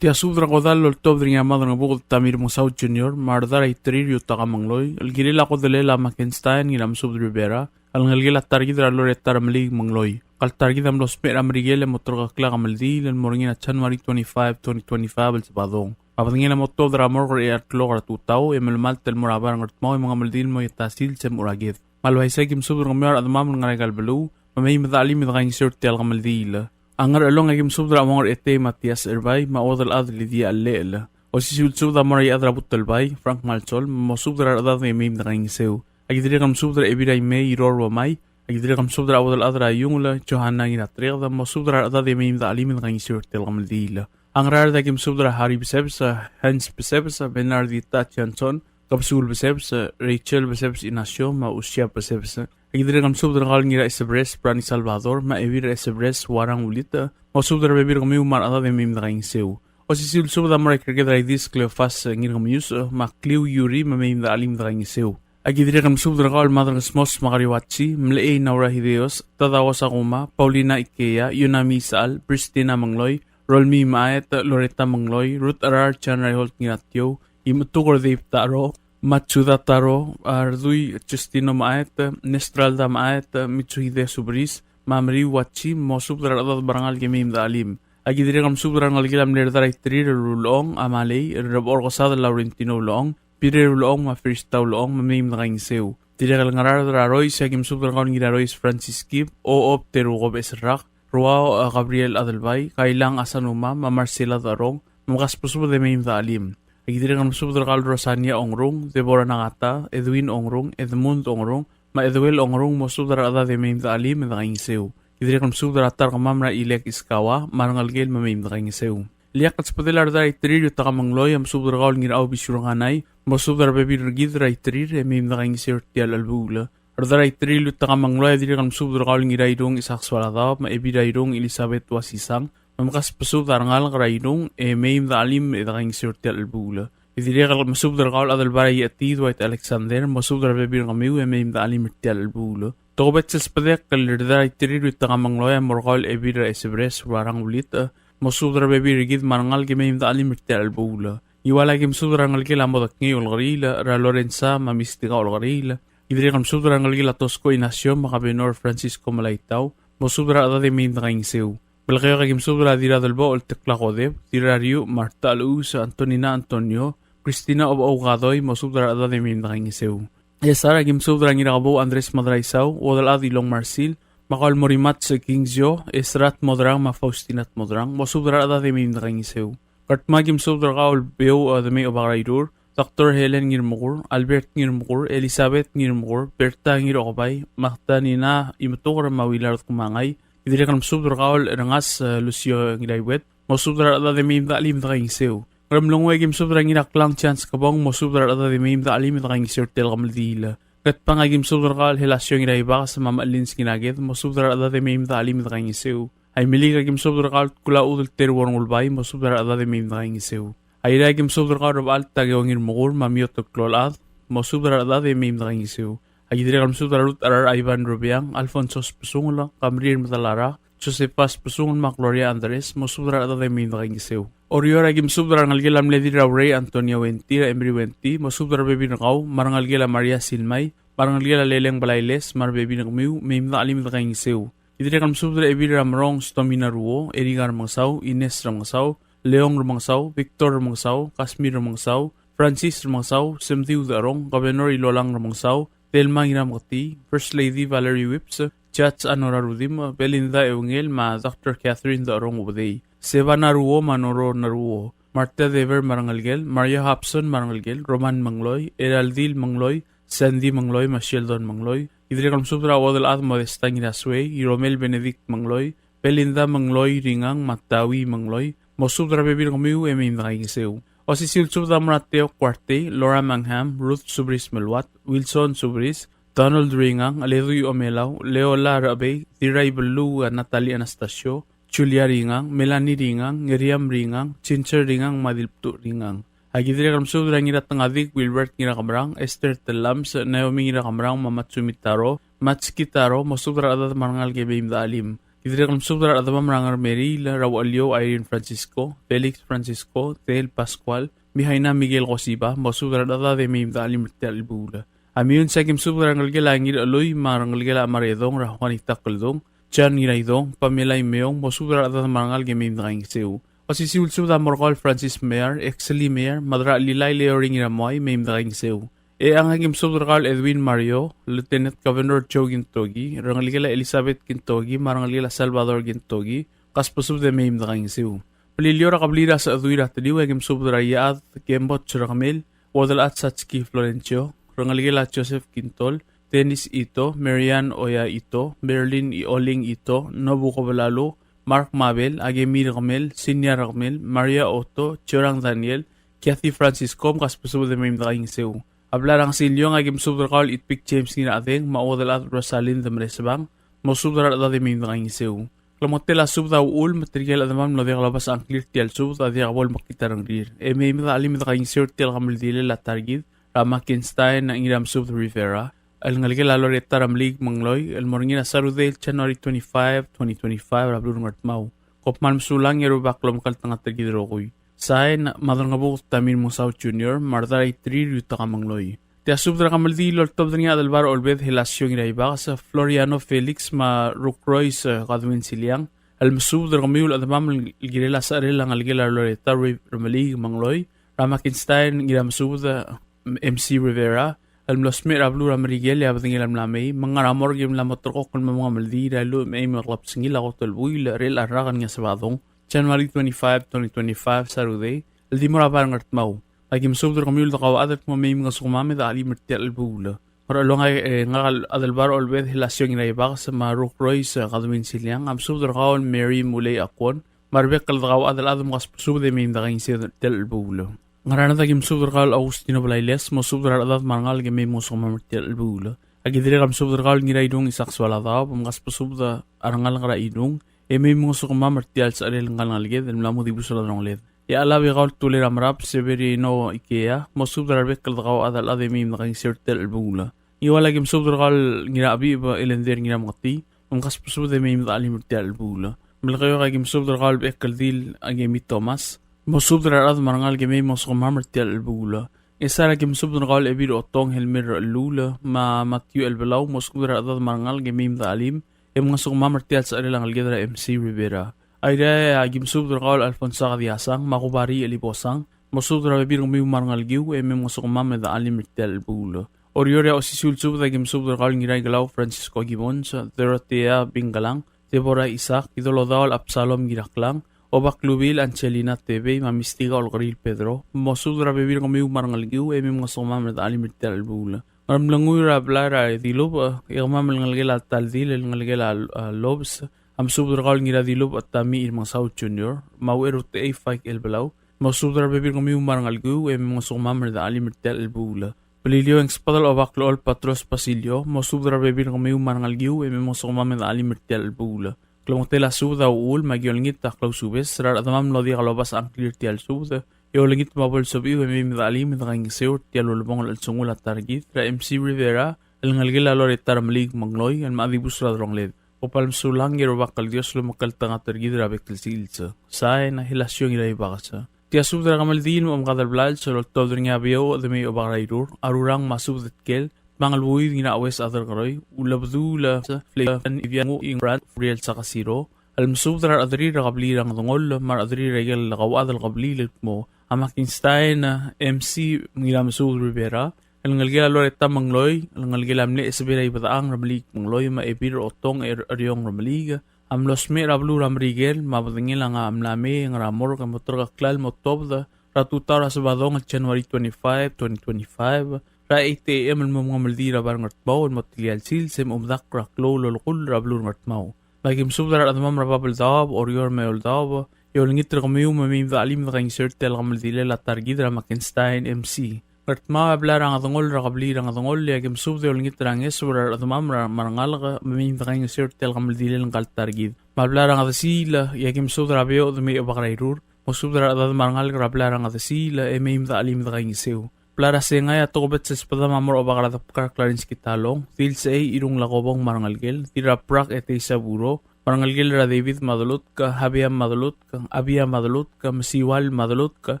Tia subed er a kodall el oltobed er ngii a Madrengebuked Tommy Remengesau Junior, me a Rdar a Iterir Yutaka Mengloi, el kirel a kodellel a Mackenstein Ngiramesubed Rivera, el ngelekel a ta er kid er a Loretta Remeliik Mengloi. Ngka el ta er kid a mlo smecher er a Merikel e mo terkekl a kemeldiil el mo er ngii er a January twenty-five, twenty twenty-five el Sabadong. Me a bedengel a mo tuobed er a morgue er a eai el klok er a tutau e melemalt el mo er a bar er a Ngardmau e mengemeldiil el mo er a ta el sils e mo er a ked. Me a le uaisei e aki mesubed er kemiu a rechedemam el ngar er aika el beluu, me mei me de chelim e de kaingeseu er tia el kemeldiil. A Ngerchelong e aki mesubed er a Uong er a Etei Matias Erbai, me a Uodelchad Lydia Llechel. Osisiu el subed a mo er a Iechad er a Butelbai, Frank Malsol, mosubed er a rechedad e mei me de kaingeseu. Aki dirrek el mesubed er a Ebil er a Imei Iror Uomai, aki dirrek el mesubed er a Uodelchad er a Iungel, Johanna Ngiratereked, mosubed er a rechedad e mei me de chelim e de kaingeseu er tia el kemeldiil. A Ngaraard e aki mesubed er a Harry Besebes, Hans Besebes, Bernardita Johnson, Kebesungel Besebes, Rachel Besebes Inacio, me a Usia Besebes. Aki dirrek el mesubed er kau el Ngiraesebres Brani Salvador, me a Ebil er a Esebres Uarang Ulitech, mosubed er a rebebil er kemiu me a rechedad e mei me de kaingeseu. Osisiu el subed a mo er a Ikerked er a Idis Cleofas Ngirkemius, me a Kliu Yuri, me mei me de chelim e de kaingeseu. Aki dirrek el mesubed er kau el Madrengesmos me a Kariuatsi, Mlechei Naura Hideos, Tadao Sakuma, Paulina Ikeya, Yunami Isechal, Pristina Mengloi, Rolmii Maet, Loretta Mengloi, Ruth Cherar, John Reinhold Ngiratiou, Imetuker Dave Taro, Matsuda Taro, a Rdui Justino Maet, Nestralda Maet, Mitsuhide Subris, me a Meriu Uatsi, mosubed er a rechedad me a rengalek e mei me de chelim. Aki dirrek el mesubed er a rengelekel a mle Rdar a Iterir el Ulechong, a Malei, el Rebechor Kesadel Laurentino Ulechong, Pirer Ulechong, me a Firista Ulechong, me mei me de kaingeseu. Dirrek el Ngaraard er a Rois, e aki mesubed er kau el Ngirarois Francis Kib, Ochob Teruko Becheserrak, Ruau, a, Gabriel Adelbai, Kailang Asanuma, me a Marcela Darong, me mkasbesubed e mei me de chelim. Aki dirrek el mesubed er kau el Rosania Ongrung, Deborah Nagata, Edwin Ongrung, Edmund Ongrung, me a Eduel Ongrung, mosubed er a rechedad e mei me de chelim e de kaingeseu. Aki dirrek el mesubed er a ta er kemam er a Ilek Iskawa, me a rengelekel me mei me de kaingeseu. Ileakl el subedel a Rdar a Iterir Yutaka Mengloi, a mesubed er kau el Ngirau Bisiu Renganai, mosubed er a rebebil er kid er a Iterir e mei me de kaingeseu er tia el chelebuul. Rdar a Iterir Yutaka Mengloi a dirrek el mesubed er kau el Ngirairung Isaac Sualadaob, me a Ebil er a Irung Elizabeth Uasisang, me mkasbesubed a rengalek er a Irung e mei me de chelim e de kaingeseu er tia el chelebuul. E dirrek el mesubed er kau el Adelbai er a Iechetiid Dwight Alexander, mosubed er a rebebil er kemiu e mei me de chelim er tia el chelebuul. Tokubets el subedek el Rdar a Iterir Yutaka Mengloi a mo er kau el Ebil er a Esebres Uarang Ulitech, mosubed er a rebebil er kid me a rengalek e mei me de chelim er tia el chelebuul. Ngiwal e aki mesubed er a rengelekel a Modekngei Olkeriil, er a Lorenza me a Mistika Olkeriil. Aki dirrek el mesubed er a rengelekel a Tosko Inacio me a Kabenor Francisco Melaitau, mosubed er a rechedad e mei me de kaingeseu. Melekeok e aki mesubed er a Dirradelbochel Tekla Kodep, Dirrariuch Marta Luus, Antonina Antonio, Christina Obechou Kadoi, mosubed er a rechedad e mei me de kaingeseu. Ngchesar e aki mesubed er a Ngirakebou Andres Madraisau, Uodelchad Ilong Marsil, me a kau el Morimats Kingzio, Esrat Modrang me a Faustina Modrang, mosubed er a rechedad e mei me de kaingeseu. Ngardmau e aki mesubed er kau el Beouch, a, Demei Obak er a Irur, Doctor Helen Ngirmekur, Albert Ngirmekur, Elizabeth Ngirmekur, Berta Ngirokebai, Magdalena Imetuker me a Willard Kumangai. Ki dirrek el mesubed er kau el Erngas, e, Lucio Ngiraiuet, mosubed er a rechedad e mei me de chelim e de kaingeseu. Ngeremlengui e aki mesubed er a Ngiraklang Chance Kebong, mosubed er a rechedad e mei me de chelim e de kaingeseu er tia el kemeldiil. Ngatpang e aki mesubed er kau el Helasio Ngiraibakes me a Melins Ngiraked, mosubed er a rechedad e mei me de chelim e de kaingeseu. Aimeliik e aki mesubed er kau el Kulachudel Teruor Ngulbai, mosubed er a rechedad e mei me de kaingeseu. Airai e aki mesubed er kau el Rebechall Takeo Ngirmekur me a Mioto Klolchad, mosubed er a rechedad e mei me de kaingeseu. Aki dirrek el mesubed er a Ruth Cherar Ivan Rubiang, Alfonso Spesungel, Kamrir Medalarak, Josefa Spesungel me a Gloria Andres, mosubed er a rechedad e mei me de kaingeseu. Oreor e aki mesubed er a rengelekel a mle Dirraurei Antonia Wenti, er a Emery Wenti, mosubed er a rebebil er kau, me a rengelekel a Maria Silmai, me a rengelekel a Leleng Belailes, me a rebebil er kemiu, mei me de chelim e de kaingeseu. Ki dirrek el mesubed er a Ebil er a Merong Stomina Ruo, Erika Remengesau, Ines Remengesau, Leong Remengesau, Victor Remengesau, Kasmir Remengesau, Francis Remengesau, Semdiu Decherong, Governor Ilolang Remengesau, Thelma Ngirameketii, First Lady Valerie Whipps, Judge Anora Rudimch, Belinda Eungel, me a Doctor Catherine Decherong Ubedei, Seba Naruo me a Noro Naruo. Martha Dever me a rengelekel, Maria Hobson me a rengelekel, Roman Mengloi, Eraldil Mengloi, Sandy Mengloi, me a Sheldon Mengloi. Ki dirrek el mesubed er a Uodelchad Modesta Ngirasuei, Iromel Benedict Mengloi, Belinda Mengloi Ringang, me a Tawi Mengloi, mosubed er a rebebil er kemiu e mei me dekaingeseu. Osisiu el subed a mo er a Teo Kuartei, Laura Mangham, Ruth Subris Meluat, Wilson Subris, Donald Ringang, Ledui Omelau, Leola Rebei, Dirrai Beluu, Natalie Anastasio, Julia Ringang, Melanie Ringang, Ngeriam Ringang, Ginger Ringang, me a Dilbtu Ringang. Aki dirrek el mesubed er a Ngiratengadik Wilbert Ngirakemerang, Esther Telams, Naomi Ngirakemerang, me a Matsumi Taro, Matsuki Taro, mosubed er a rechedad me a rengalek e mei me dechelim. Ki dirrek el mesubed er a rechedemam er a Ngermeriil, er a Ucheliou Irene Francisco, Felix Francisco, Tel Pascual, Mihaina Miguel Kosiba, mosubed er a rechedad e mei me dechelim er tia el chelebuul. A Meyuns aki mesubed er a rengelekel a Ngirchelui me a rengelekel a Maredong, er a Juanita Keldong, John Ngiraidong, Pamela Imeong, mosubed er a rechedad me a rengalek e mei me dekaingeseu. Osisiu el subed a mo er kau el Francis Meyer, Exley Meyer, me a Drachelilai Leoring Iramoai, mei me dekaingeseu. E a ngak e ki mesubed er kau el Edwin Mario, Lieutenant Governor Joe Kintoki, rengelekel a Elizabeth Kintoki, me a rengelekel a Salvador Kintoki, kasbesubed e mei me dekaingeseu. Beliliou er a kebliil er a Sechedui er a Teliu, e ki mesubed er a Iechad Kemboch Rekemel, Uodelchad Satski Florencio, rengelekel a Joseph Kintol, Dennis Ito, Marian Oya Ito, Berlin Oling Ito, Nobu Kebelalu, Mark Mabel, Akemi Rekemel, Sinia Rekemel, Maria Otto, Jorang Daniel, Kathy Francisco, me kasbesubed e mei me dekaingeseu. A blai er a Ngesiliong, aki mesubed er kau el Itpik James Ngirachedeng, me a Uodelchad Rosalind Meresebang, mosubed er a rechedad e mei me dekaingeseu. Klemengetel a subed a uchul me tirke el chedemam el mlo diak lobes a ngklir er tia el subed a diak bo lemekngit a rengrir. E mei me dechelim e dekaingeseu er tia el kemeldilel a ta er kid er a Mackenstein Ngiramesubed Rivera el ngelekel a Loretta Remeliik Mengloi el mo er ngii er a Saturday, January twenty-five, twenty twenty-five, er a beluu er a Ngardmau. Kom kmal mesulang e a Rubak a lomekngeltengat er kid el rokui. Sain, Madrengebuked Tamir Musau Junior, me a Rdaraiterir Yutaka Mengloi. Tia subed er a kemeldiil el oltobed er ngii a Adelbai er a Olbed Helasio Ngiraibakes, Floriano Felix, me a Rukrois, eh, Godwin Siliang, el mesubed er kemiu el chedemam el kirel a secherel a ngelekel a Loretta Re-, Remeliik Mengloi, er a Mackenstein Ngiramesubed, eh, M C Rivera, el mlo smecher er a beluu er a Merikel e a bedengel a mla mei, me ng ngar er a morgue e mla mo terrekokl el mo mengemeldiil er a lluich me a eim el klebesengil a kot el buil er chelecha el rak el ngii a Sebadong, January twenty-five, twenty twenty-five, Saturday, el di mo er a bai er a Ngardmau. Aki mesubed er kemiu el dekauchad el kmo mei mngesukemam e dechelim er tia el chelebuul. Ngerchelong, e ngak el Adelbai er a Olbed Helasio Ngiraibakes me a Rukrois, eh, Godwin Siliang, a mesubed er kau el Mary Mulei Akwon, me a rebek el dekauchad el chad me kasbesubed e mei me dekaingeseu er tia el chelebuul. Ngaraard, aki mesubed er kau el Augustino Blailes, mosubed er a rechedad me a rengalek e mei mngesukemam er tia el chelebuul. Aki dirrek el mesubed er kau el Ngiraidung Isaac Soaladaob, me kasbesubed a rengalek er a Idung e mei mngesukemam er tia el secherel ngka el ngeleked el mla mo dibus er a delongeled. E a Chelab, e kau el Tulei er a Merab Severino Ikea, mosubed er a rebek el dekauchad el chad e mei me dekaingeseu er tia el chelebuul. Ngiwal, aki mesubed er kau el Ngirachebicheb Elender Ngirameketii, me kasbesubed e mei me dechelim er tia el chelebuul. Melekeok, aki mesubed er kau el Bechekldil Akemi Thomas, mosubed er a rechad me a rengalek e mei mngesukemam er tia el chelebuul. Ngchesar, aki mesubed er kau el Ebil Otong Helmer Rechelluul, me a Matthew Elbelau, mosubed er a rechad me a rengalek e mei me dechelim e mngesukemam er tia el secherel a ngeleked er a M C Rivera. Airai, aki mesubed er kau el Alfonso Kadiasang, me a Kubari Elibosang, mosubed er a rebebil er kemiu me a rengelekiu e mei mngesukemam e dechelim er tia el chelebuul. Oreor, e a osisiu el subed, aki mesubed er kau el Ngiraikelau Francisco Gibbons, Dorothea Bingalang, Deborah Isaac, Idolodaol Absalom Ngiraklang, Obak Lubil Angelina Tebei, me a Mistika Olkeriil Pedro, mosubed er a rebebil er kemiu me a rengelekiu e mei mngesukemam e dechelim er tia el chelebuul. Ngeremlengui, er a blai er a Dilubech, e kemam el ngelekel a Taldil el ngelekel a, a, Lobes, a mesubed er kau el Ngiradilubech Tami Irmengsau Junior, me a Ucherutechei Faik Elbelau, mosubed er a rebebil er kemiu me a rengelekiu e mei mngesukemam e dechelim er tia el chelebuul. Beliliou, e ng subedel a Obak el Chol Patros Basilio, mosubed er a rebebil er kemiu me a rengelekiu e mei mngesukemam e dechelim er tia el chelebuul. Klemengetel a subed a uchul me aki olengit a klausubes er a rechedemam el mlo diak lobes a ngklir er tia el subed, e olengit me a bo lsebechiu e mei me dechelim e dekaingeseu er tia el ulebongel el chelsengul a ta er kid er a M C Rivera el ngelekel a Loretta Remeliik Mengloi el mla dibus er a delongeled. Kom kmal mesulang e a Rubak el Dios a lomekngeltengat er kid er a bek el sils. Sain, Helasio Ngiraibakes. Tia subed er a kemeldiil me a omekad el blals el oltobed er ngii a Beouch Demei Obak er a Irur, a Rurang me a Subed Tkel, Tmangelbuid Ngiraues Aderkeroi, Ulebduul Fleifan Ibiangu Ingbrand Furiel Sakasiro, el mesubed er a rechederir er a kebliil er a Ngedengoll, me a rechederir er a ikel kauchad el kebliil el kmo a Mackenstein M C Ngiramesubed Rivera, el ngelekel a Loretta Mengloi, el ngelekel a mle Esebei er a Ibedechang Remeliik Mengloi, me a Ebil Otong er, Eriong Remeliik, a mlo smecher er a beluu er a Merikel, me a bedengel a ngar er a mla mei, ngar er a morgue, e mo terkeklel el mo tuobed er a tutau er a Sebadong el January twenty-five, twenty twenty-five, er a eight A M el mo mengemeldiil er a bar er Ngardmau el mo telia el sils e mo medakl er a klou el olekull er a beluu er Ngardmau. Me aki mesubed er a rechedemam er a Babeldaob, Oreor me a Eouldaob, e olengit er kemiu me mei me dechelim e dekaingeseu er tia el kemeldilel a ta er kid er a Mackenstein M C. Ngardmau a blai er a Ngedengoll er a kebliil er a Ngedengoll, e aki mesubed e olengit er a ngeso er a rechedemam er a, me a rengalek, me mei me dekaingeseu er tia el kemeldilel ngka el ta er kid. Me a blai er a Ngedesiil, e aki mesubed er a Beouch me a Obak er a Irur, mosubed er a rechedad me a rengalek er a blai er a Ngedesiil, e mei me dechelim e dekaingeseu. Blai er a Sengai a tokubets el sbedam a mo er a Obak er a Debkar Clarence Kitalong, Dilsechei Irung Lakobong me a rengelekel, Dirrabrak Etei Saburo, me a rengelekel er a David Madelutk, Habia Madelutk, Abia Madelutk, Mesiual Madelutk,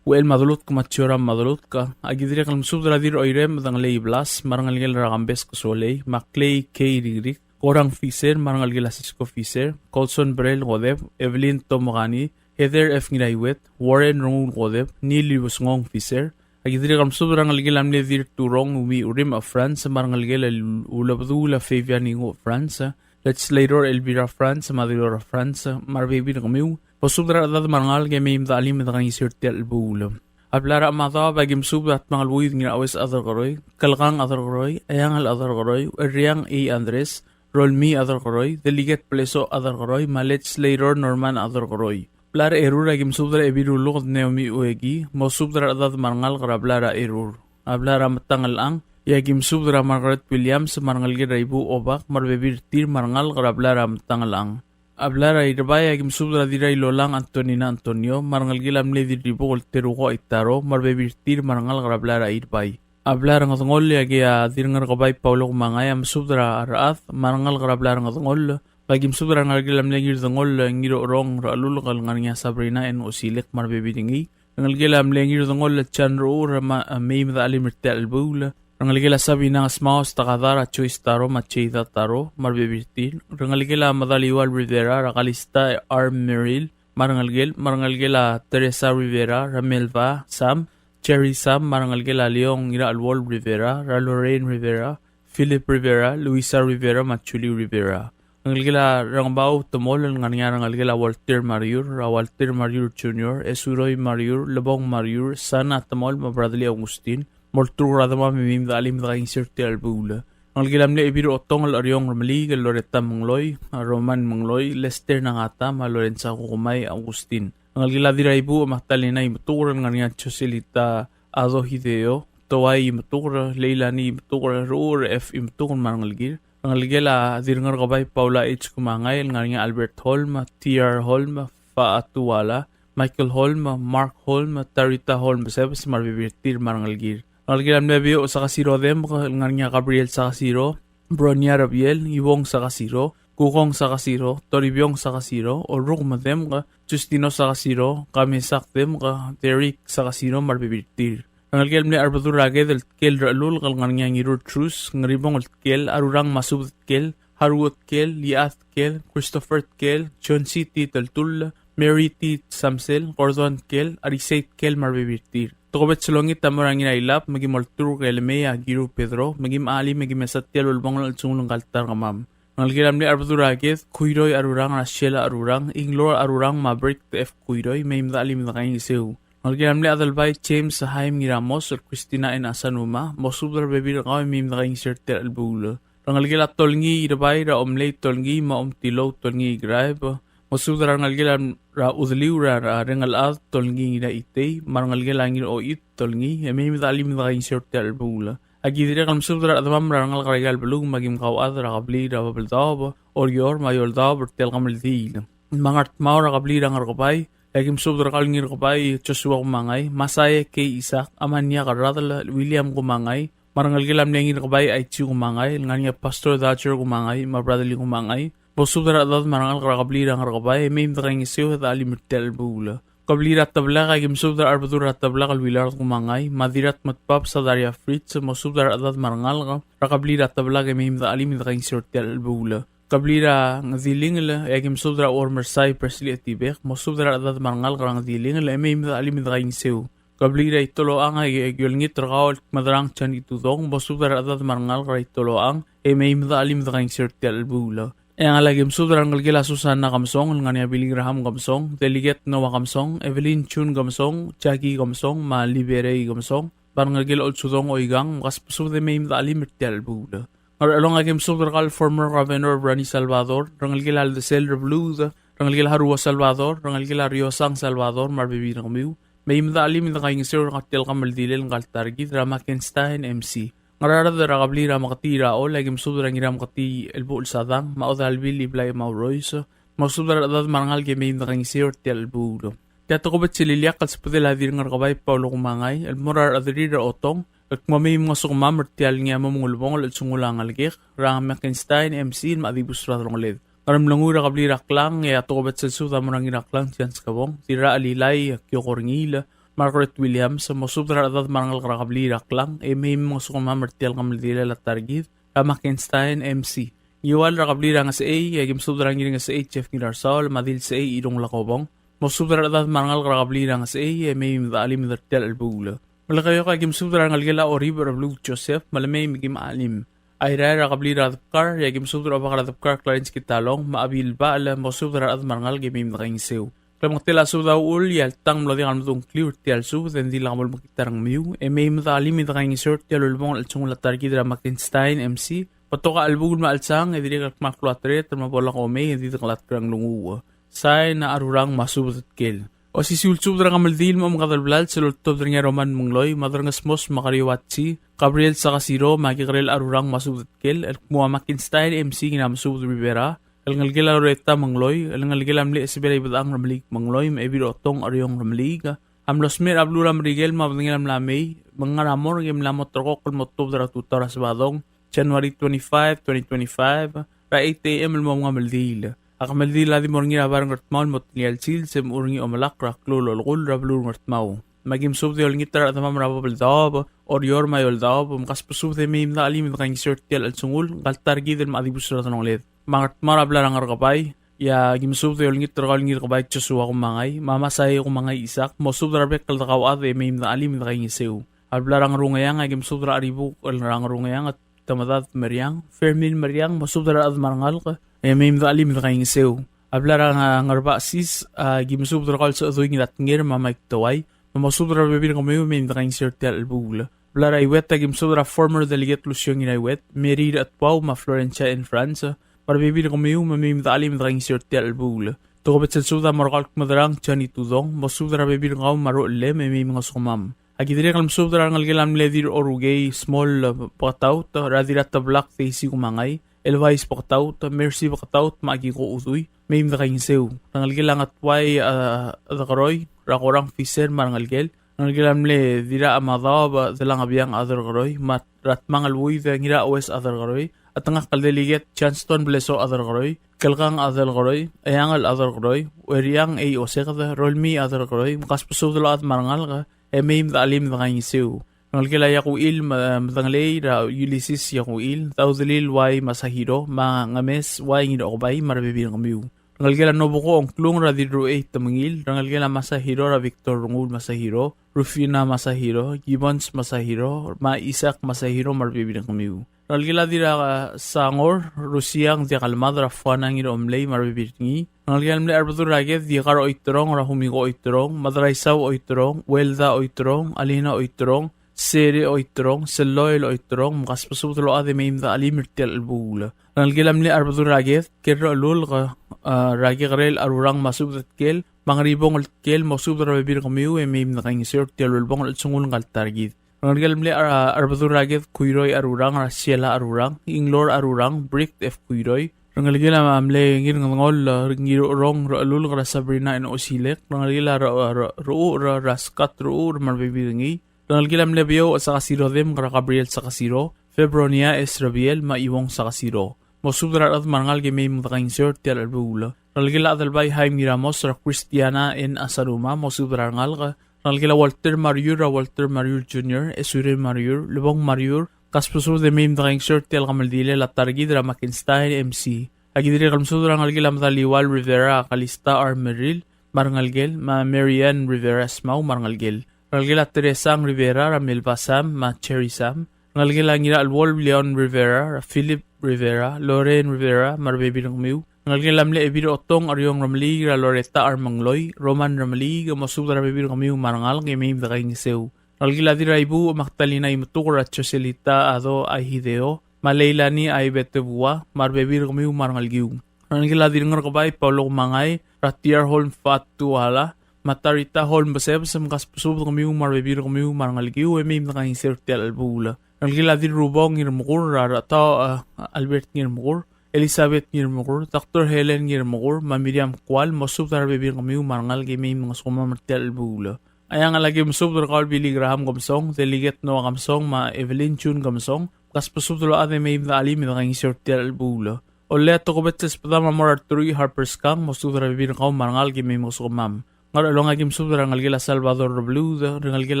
Uchel Madelutk me a Joram Madelutk. Aki dirrek el mesubed er a Dirroirem Dengelei Blas, me a rengelekel er a Kambes Kesolei, me a Clay K. Rikrik, Korang Fisher, me a rengelekel a Cisco Fisher, Colson Brel Kodep, Evelyn Tomokani, Heather F. Ngiraiwet, Warren Rengul Kodep, Neil Ibusngong Fisher. Aki dirrek el mesubed er a rengelekel a mle Dirturong Umi Urim a France, me a rengelekel el Ulebedul a Fabian Ingo France, Legislator Elvira France, me a Delora France, me a rebebil er kemiu. Mosubed er a rechedad me a rengalek e mei me dechelim e dekaingeseu er tia el chelebuul. A blai er a Madaob, aki mesubed er a Tmangelbuid Ngiraues Aderkeroi, Kelkang Aderkeroi, Eangel Aderkeroi, Erriang E. Andres, Rolmii Aderkeroi, Delegate Blesoch Aderkeroi, me a Legislator Norman Aderkeroi. Blai er a Erur, aki mesubed er a Ebilruluked Naomi Ueki, mosubed er a rechedad me a rengalek er a blai er a Erur. A blai er a Metangelchang, e aki mesubed er a Margaret Williams, me a rengelekel er a Ibuuch Obak, me a rebebil er tir me a rengalek er a blai er a Metangelchang. A blai er a Irbai, aki mesubed er a Dirrailolang Antonina Antonio, me a rengelekel a mle Dirribukl Teruko Aitaro, me a rebebil er tir me a rengalek er a blai er a Irbai. A blai er a Ngedengoll, e aki a Dirrengerkebai Paulo Kumangai a mesubed er a rechad me a rengalek er a blai er a Ngedengoll. Me aki mesubed er a rengelekel a mle Ngirdengoll Ngirorong er a Chelulk el ngar er ngii a Sabrina N. Osilek me a rebebil er ngii. Rengelekel a mle Ngirdengoll Jan Ruur, me a mei me dechelim er tia el chelebuul. Rengelekel a Sabina Ngesmaos Takadar, a Joyce Taro me a Jada Taro me a rebebil er tir. Rengelekel a Medaliual Rivera er a Kalista R. Merrill me a rengelekel, me a rengelekel a Teresa Rivera er a Melva Sam, Jerry Sam, me a rengelekel a Leong Ngiracheluol Rivera er a Lorraine Rivera, Philip Rivera, Luisa Rivera me a Julie Rivera. Rengelekel a Rengebau Temol el ngar er ngii a rengelekel a Walter Mariur er a Walter Mariur Junior, Esuroi Mariur, Lebong Mariur, Sana Temol me a Bradley Augustin. Molturk er a demam e mei me dechelim e dekaingeseu er tia el chelebuul. Rengelekel a mle Ebil Otong el Cheriong Remeliik el Loretta Mengloi, a Roman Mengloi, Lester Nangata me a Lorenza Kukumai Augustin. Rengelekel a Dirraibuuch Magdalena Imetuker el ngar er ngii a Joselita Ado Hideo, Toai Imetuker, Leilani Imetuker, Ruur F. Imetuker me a rengelekir. Rengelekel a Dirrengerkebai Paula H. Kumangai el ngar er ngii a Albert Holm, T R Holm, Fa Atuala, Michael Holm, Mark Holm, Tarita Holm Sebes me a rebebil er tir me a rengelekir. Rengelekel a mle Beouch Sakasiro Demk el ngar er ngii a Gabriel Sakasiro, Bronia Rebiel, Iuong Sakasiro, Kukong Sakasiro, Toribiong Sakasiro, Oruk Medemk, Justino Sakasiro, Kamesak Demk, Derek Sakasiro me a rebebil er tir. Rengelekel a mle Arbedul er a Ked el Tkel er a Chelulk el ngar er ngii a Ngirur Trus, Ngeribong el Tkel, Arurang Masubed Tkel, Haruo Tkel, Liad Tkel, Christopher Tkel, John C. T. Teltull, Mary T. Samsel, Gordon Tkel, Arisei Tkel me a rebebil er tir. Tokubets el olengit a mo er a Ngirailab, me ki molturk el mei a Kiru Pedro, me ki mechelii, me ki mesa tia el ulebongel el chelsengul ngka el ta er kemam. Rengelekel a mle Arbedul er a Ked, Kuiroi Arurang, Rachel Arurang, Inglor Arurang me a Brick F. Kuiroi, mei me dechelim e dekaingeseu. Rengelekel a mle Adelbai James Haim Ngiramos el Christina N. Asanuma, mosubed er a rebebil er kau e mei me dekaingeseu er tia el chelebuul. Rengelekel a Tolngii Irbai er a Omlei Tolngii me a Omtilou Tolngii Graib, mosubed er a rengelekel a Udeliu er a Rengelchad Tolngii Ngiraitei me a rengelekel a Ngirochit Tolngii, e mei me dechelim e dekaingeseu er tia el chelebuul. Aki dirrek el mesubed er a rechedemam er a rengalek er aika el beluu me aki mkauchad er a kebliil er a Babeldaob, Oreor me a Eouldaob er tia el kemeldiil. Me a Ngardmau er a kebliil er a Ngerkebai, e aki mesubed er kau el Ngirkebai Joshua Kumangai, Masae K. Isaac, Amania Kerradel, William Kumangai, me a rengelekel a mle Ngirkebai Aichi Kumangai el ngar er ngii a Pastor Thatcher Kumangai me a Bradley Kumangai. Mosubed er a rechedad me a rengalek er a kebliil er a Ngerkebai, e mei me dekaingeseu e dechelim er tia el chelebuul. Kebliil er a Teblak, aki mesubed er a Arbedul er a Teblak el Willard Kumangai me a Dirratmedbab Sadaria Fritz, mosubed er a rechedad me a rengalek er a kebliil er a Teblak e mei me dechelim e dekaingeseu er tia el chelebuul. Kebliil er a Ngedilingel, e aki mesubed er a Uormersai Presley Etibek, mosubed er a rechedad me a rengalek er a Ngedilingel e mei me dechelim e dekaingeseu. Kebliil er a Itolochang, e aki olengit er kau el Kmedrang Johnny Tudong, mosubed er a rechedad me a rengalek er a Itolochang e mei me dechelim e dekaingeseu er tia el chelebuul. E a Ngaraard a ki mesubed er a rengelekel a Susana Kemesong, el ngar er ngii a Billy Graham Kemesong, Delegate Noah Kemesong, Evelyn Chun Kemesong, Jackie Kemesong, me a Liberei Kemesong, me a rengelekel a Olsudong Oikang, me kasbesubed e mei me de chelim er tia el chelebuul. Ngerchelong a ki mesubed er kau el former governor Ronnie Salvador, rengelekel a Aldesel Rebluud, rengelekel a Haruo Salvador, rengelekel a Riosang Salvador, me a rebebil er kemiu, mei me de chelim e de kaingeseu er tia el kemeldilel ngka el ta er kid er a Mackenstein M C. Ngaraard er a kebliil er a Meketii er a Chol, a ki mesubed er a Ngirameketii el Buchel Sadang, me a Odalbil Iblai Maurois, mosubed er a rechedad me a rengalek e mei me de kaingeseu er tia el chelebuul. Tia tokubets el ileakl el subedel a Dirrengerkebai Paulo Kumangai, el mo er a rechederir er a Otong, el kmo mei mngesukemam er tia el ngii a mo ulebongel el chelsengul a ngelekek er a Mackenstein M C el mla dibus er a delongeled. Ngeremlengui er a kebliil er a Klang, e a tokubets el subed a mo er a Ngiraklang Chance Kebong, Dirrachelilai Kioko Rengiil, Margaret Williams, mosubed er a rechedad me a rengalek er a kebliil er a Klang, e mei mngesukemam er tia el kemeldilel a ta er kid er a Mackenstein M C. Ngiwal er a kebliil er a Ngesechei, e a ki mesubed er a Ngirengesechei Jeff Ngirarsaol, me a Dilsechei Irung Lakobong, mosubed er a rechedad me a rengalek er a kebliil er a Ngesechei, e mei me de chelim er tia el chelebuul. Melekeok a ki mesubed er a rengelekel a Oribech Rebluud Joseph, me le mei me kim chelim. Airai er a kebliil er a Debkar, e a ki mesubed er a Obak er a Debkar Clarence Kitalong, me a Abil Bachel, mosubed er a rechedad me a rengalek e mei me de kaingeseu. Klemengetel a subed a uchul, e a le tang mlo diak el medung kliu er tia el subed, e ng di lak bo lemekngit a rengmiu, e mei me de chelim e de kaingeseu er tia el ulebongel el chelsengul a ta er kid er a Mackenstein M C, betok a chelebuul me a chelsang, e dirrek el kmal klou a tereter me a bo lak omei, e di dekelatk er a nglunguuch. Sain a Arurang me a Subedetkel. Osisiu el subed er a kemeldiil me a omengades el blals el oltobed er ngii a Roman Mengloi, me a Derrengesmos me a Kariuatsi, Gabriel Sakasiro, me a Kekerel Arurang me a Subedetkel, el kmo a Mackenstein M C Ngiramesubed Rivera, el ngelekel a Loretta Mengloi, el ngelekel a mle Chesebel a Ibedang Remeliik Mengloi, me a Ebil Otong Eriong Remeliik, a mlo smecher er a beluu er a Merikel me a bedengel a mla mei, me ng ngar er a morgue e mla mo terrekokl el mo tuobed er a tutau er a Sebadong, January twenty-five, twenty twenty-five, er a eight A.M. el mo mengemeldiil. A kemeldiil a di mo er ngii er a bar er Ngardmau el mo telial sils e mo er ngii a omelakl er a klou el olekull er a beluu er Ngardmau. Me a ki mesubed e olengit er a rechedemam er a Babeldaob, Oreor me a Eouldaob, me kasbesubed e mei me de chelim e de kaingeseu er tia el chelsengul ngka el ta er kid el mla dibus er a delongeled. Me a Ngardmau er a blai er a Ngerkebai, e a ki mesubed e olengit er kau el Ngirkebai Joshua Kumangai, me a Masai Kumangai Isaac, mosubed er a rebek el dekauchad e mei me de chelim e de kaingeseu. A blai er a Ngerungeang, a ki mesubed er a Cheribuk el Ngerungeang, Temedad Meriang, Fermin Meriang, mosubed er a rechedad me a rengalek, e mei me de chelim e de kaingeseu. A blai er a Ngerbachsis, a ki mesubed er kau el Sechedui Ngiratnger me a Mike Towai, me mosubed er a rebebil er kemiu e mei me de kaingeseu er tia el chelebuul. Blai er a Iuet, a ki mesubed er a former delegate Lucio Ngiraiuet, Mary Rechetuau me a Florencia N. France, me a rebebil er kemiu me mei me de chelim e de kaingeseu er tia el chelebuul. Tokubets el subed a mo er kau el Kmedrang Johnny Tudong, mosubed er a rebebil er kau me a ruchellem e mei mngesukemam. A ki dirrek el mesubed er a rengelekel a mle Dirrorukei Small, e, Beketaut, er a Dirrateblak Daisy Kumangai, Elvais Beketaut, Mercy Beketaut, me a Kiko Udui, mei me de kaingeseu. Rengelekel a Ngetuai, e, Dekeroi, er a Korang Fisher me a rengelekel, rengelekel a mle Dirrachemadaob, e, Delangebiang Aderkeroi, me a Ratmang el Uid, e, Ngiraues Aderkeroi, a Tengakl el Delegate Johnston Bleso Aderkeroi, Kelkang Aderkeroi, Eangel Aderkeroi, Ueriang Ei Oseked, Rolmii Aderkeroi, me kasbesubed el ochad me a rengalek, e mei me de chelim e de kaingeseu. Rengelekel a Iakuil me, Medengelei er a Ulysses Iakuil, Daudelil Uai Masahiro, me a Ngemes Uai Ngirokebai, me a rebebil er kemiu. Rengelekel a Nobuko Ongklung er a Dirruchei Temengil, rengelekel a Masahiro er a Victor Rengul Masahiro, Rufina Masahiro, Gibbons Masahiro, me a Isaac Masahiro, me a rebebil er kemiu. Rengelekel a Dirrasangor, Rusiang Diakalmad er a Fuana Ngiromlei me a rebebil er ngii. Rengelekel a mle Arbedul er a Ked, Dikar Oiterong er a Humiko Oiterong, Madraisau Oiterong, Uelda Oiterong, Alina Oiterong, Sere Oiterong, Seloel Oiterong, me kasbesubed el ochad e mei me de chelim er tia el chelebuul. Rengelekel a mle Arbedul er a Ked, Kerro Lulk, e, er a Kekerel Arurang me a Subedetkel, me a Ngeribong el Tkel, mosubed er a rebebil er kemiu e mei me de kaingeseu er tia el ulebongel el chelsengul ngka el ta er kid. Rengelekel a mle Ar-, Arbedul er a Ked Kuiroi Arurang, er a Siela Arurang, Inglor Arurang, Bright F. Kuiroi. Rengelekel a mle Ngirngedengol, e, Ngirucherong Rechelulk er a Sabrina N. Osilek. Rengelekel a Re-, Re-, Rechucher er a Scott Rechucher me a rebebil er ngii. Rengelekel a mle Beouch Sakasiro Demk er a Gabriel Sakasiro, Febronia S. Rebiel me a Iuong Sakasiro. Mosubed er a rechedad me a rengalek e mei me de kaingeseu er tia el chelebuul. Rengelekel a Adelbai Haim Ngiramos er a Christiana N. Asaruma, mosubed er a rengalek. Rengelekel a Walter Mariur er a Walter Mariur Junior, Esure Mariur, Lebong Mariur, kasbesubed e mei me de kaingeseu er tia el kemeldilel a ta er kid er a Mackenstein M C. A ki dirrek el mesubed er a rengelekel a Medaliual Rivera, Kalista R. Merrill, me a rengelekel, me a Marianne Rivera Smau me a rengelekel. Rengelekel a Teresang Rivera, er a Melba Sam, me a Cherry Sam, Rengelekel a Ngirachelwol Leon Rivera, er a Philip Rivera, Lorraine Rivera, me a rebebil er kemiu. Rengelekel a mle Ebil Otong Ariong Remeliik, er a Loretta Armengloi, Roman Remeliik, mosubed er a rebebil er kemiu me a rengalek e mei me dekaingeseu. Rengelekel a Dirraibuuch Magdalena Imetuker, er a Joselita Ado Aihideo, me a Leilani Aibetebua, me a rebebil er kemiu me a rengelekiu. Rengelekel a Dirrengerkebai Paulo Kumangai, er a Tiar Holm Fatuala, me a Tarita Holm Besebes, mkasbesubed kemiu me a rebebil er kemiu me a rengelekiu e mei me dekaingeseu er tia el chelebuul. Rengelekel a Dirrubong Ngirmekur, er a Ratao, a, Albert Ngirmekur, Elizabeth Ngirmekur, Doctor Helen Ngirmekur, me a Miriam Kual, mosubed er a rebebil er kemiu me a rengalek e mei me ngesukemam er tia el chelebuul. Aiang, aki mesubed er kau el Billy Graham Kemesong, Delegate Noah Kemesong, me a Evelyn June Kemesong, mkasbesubed el ochad e mei me dechelim e dekaingeseu er tia el chelebuul. Ollei a tokubets el sbedam a mo er a Rteruich Harper Skang, mosubed er a rebebil er kau me a rengalek e mei me ngesukemam. Ngerchelong, aki mesubed er a rengelekel a Salvador Rebluud, rengelekel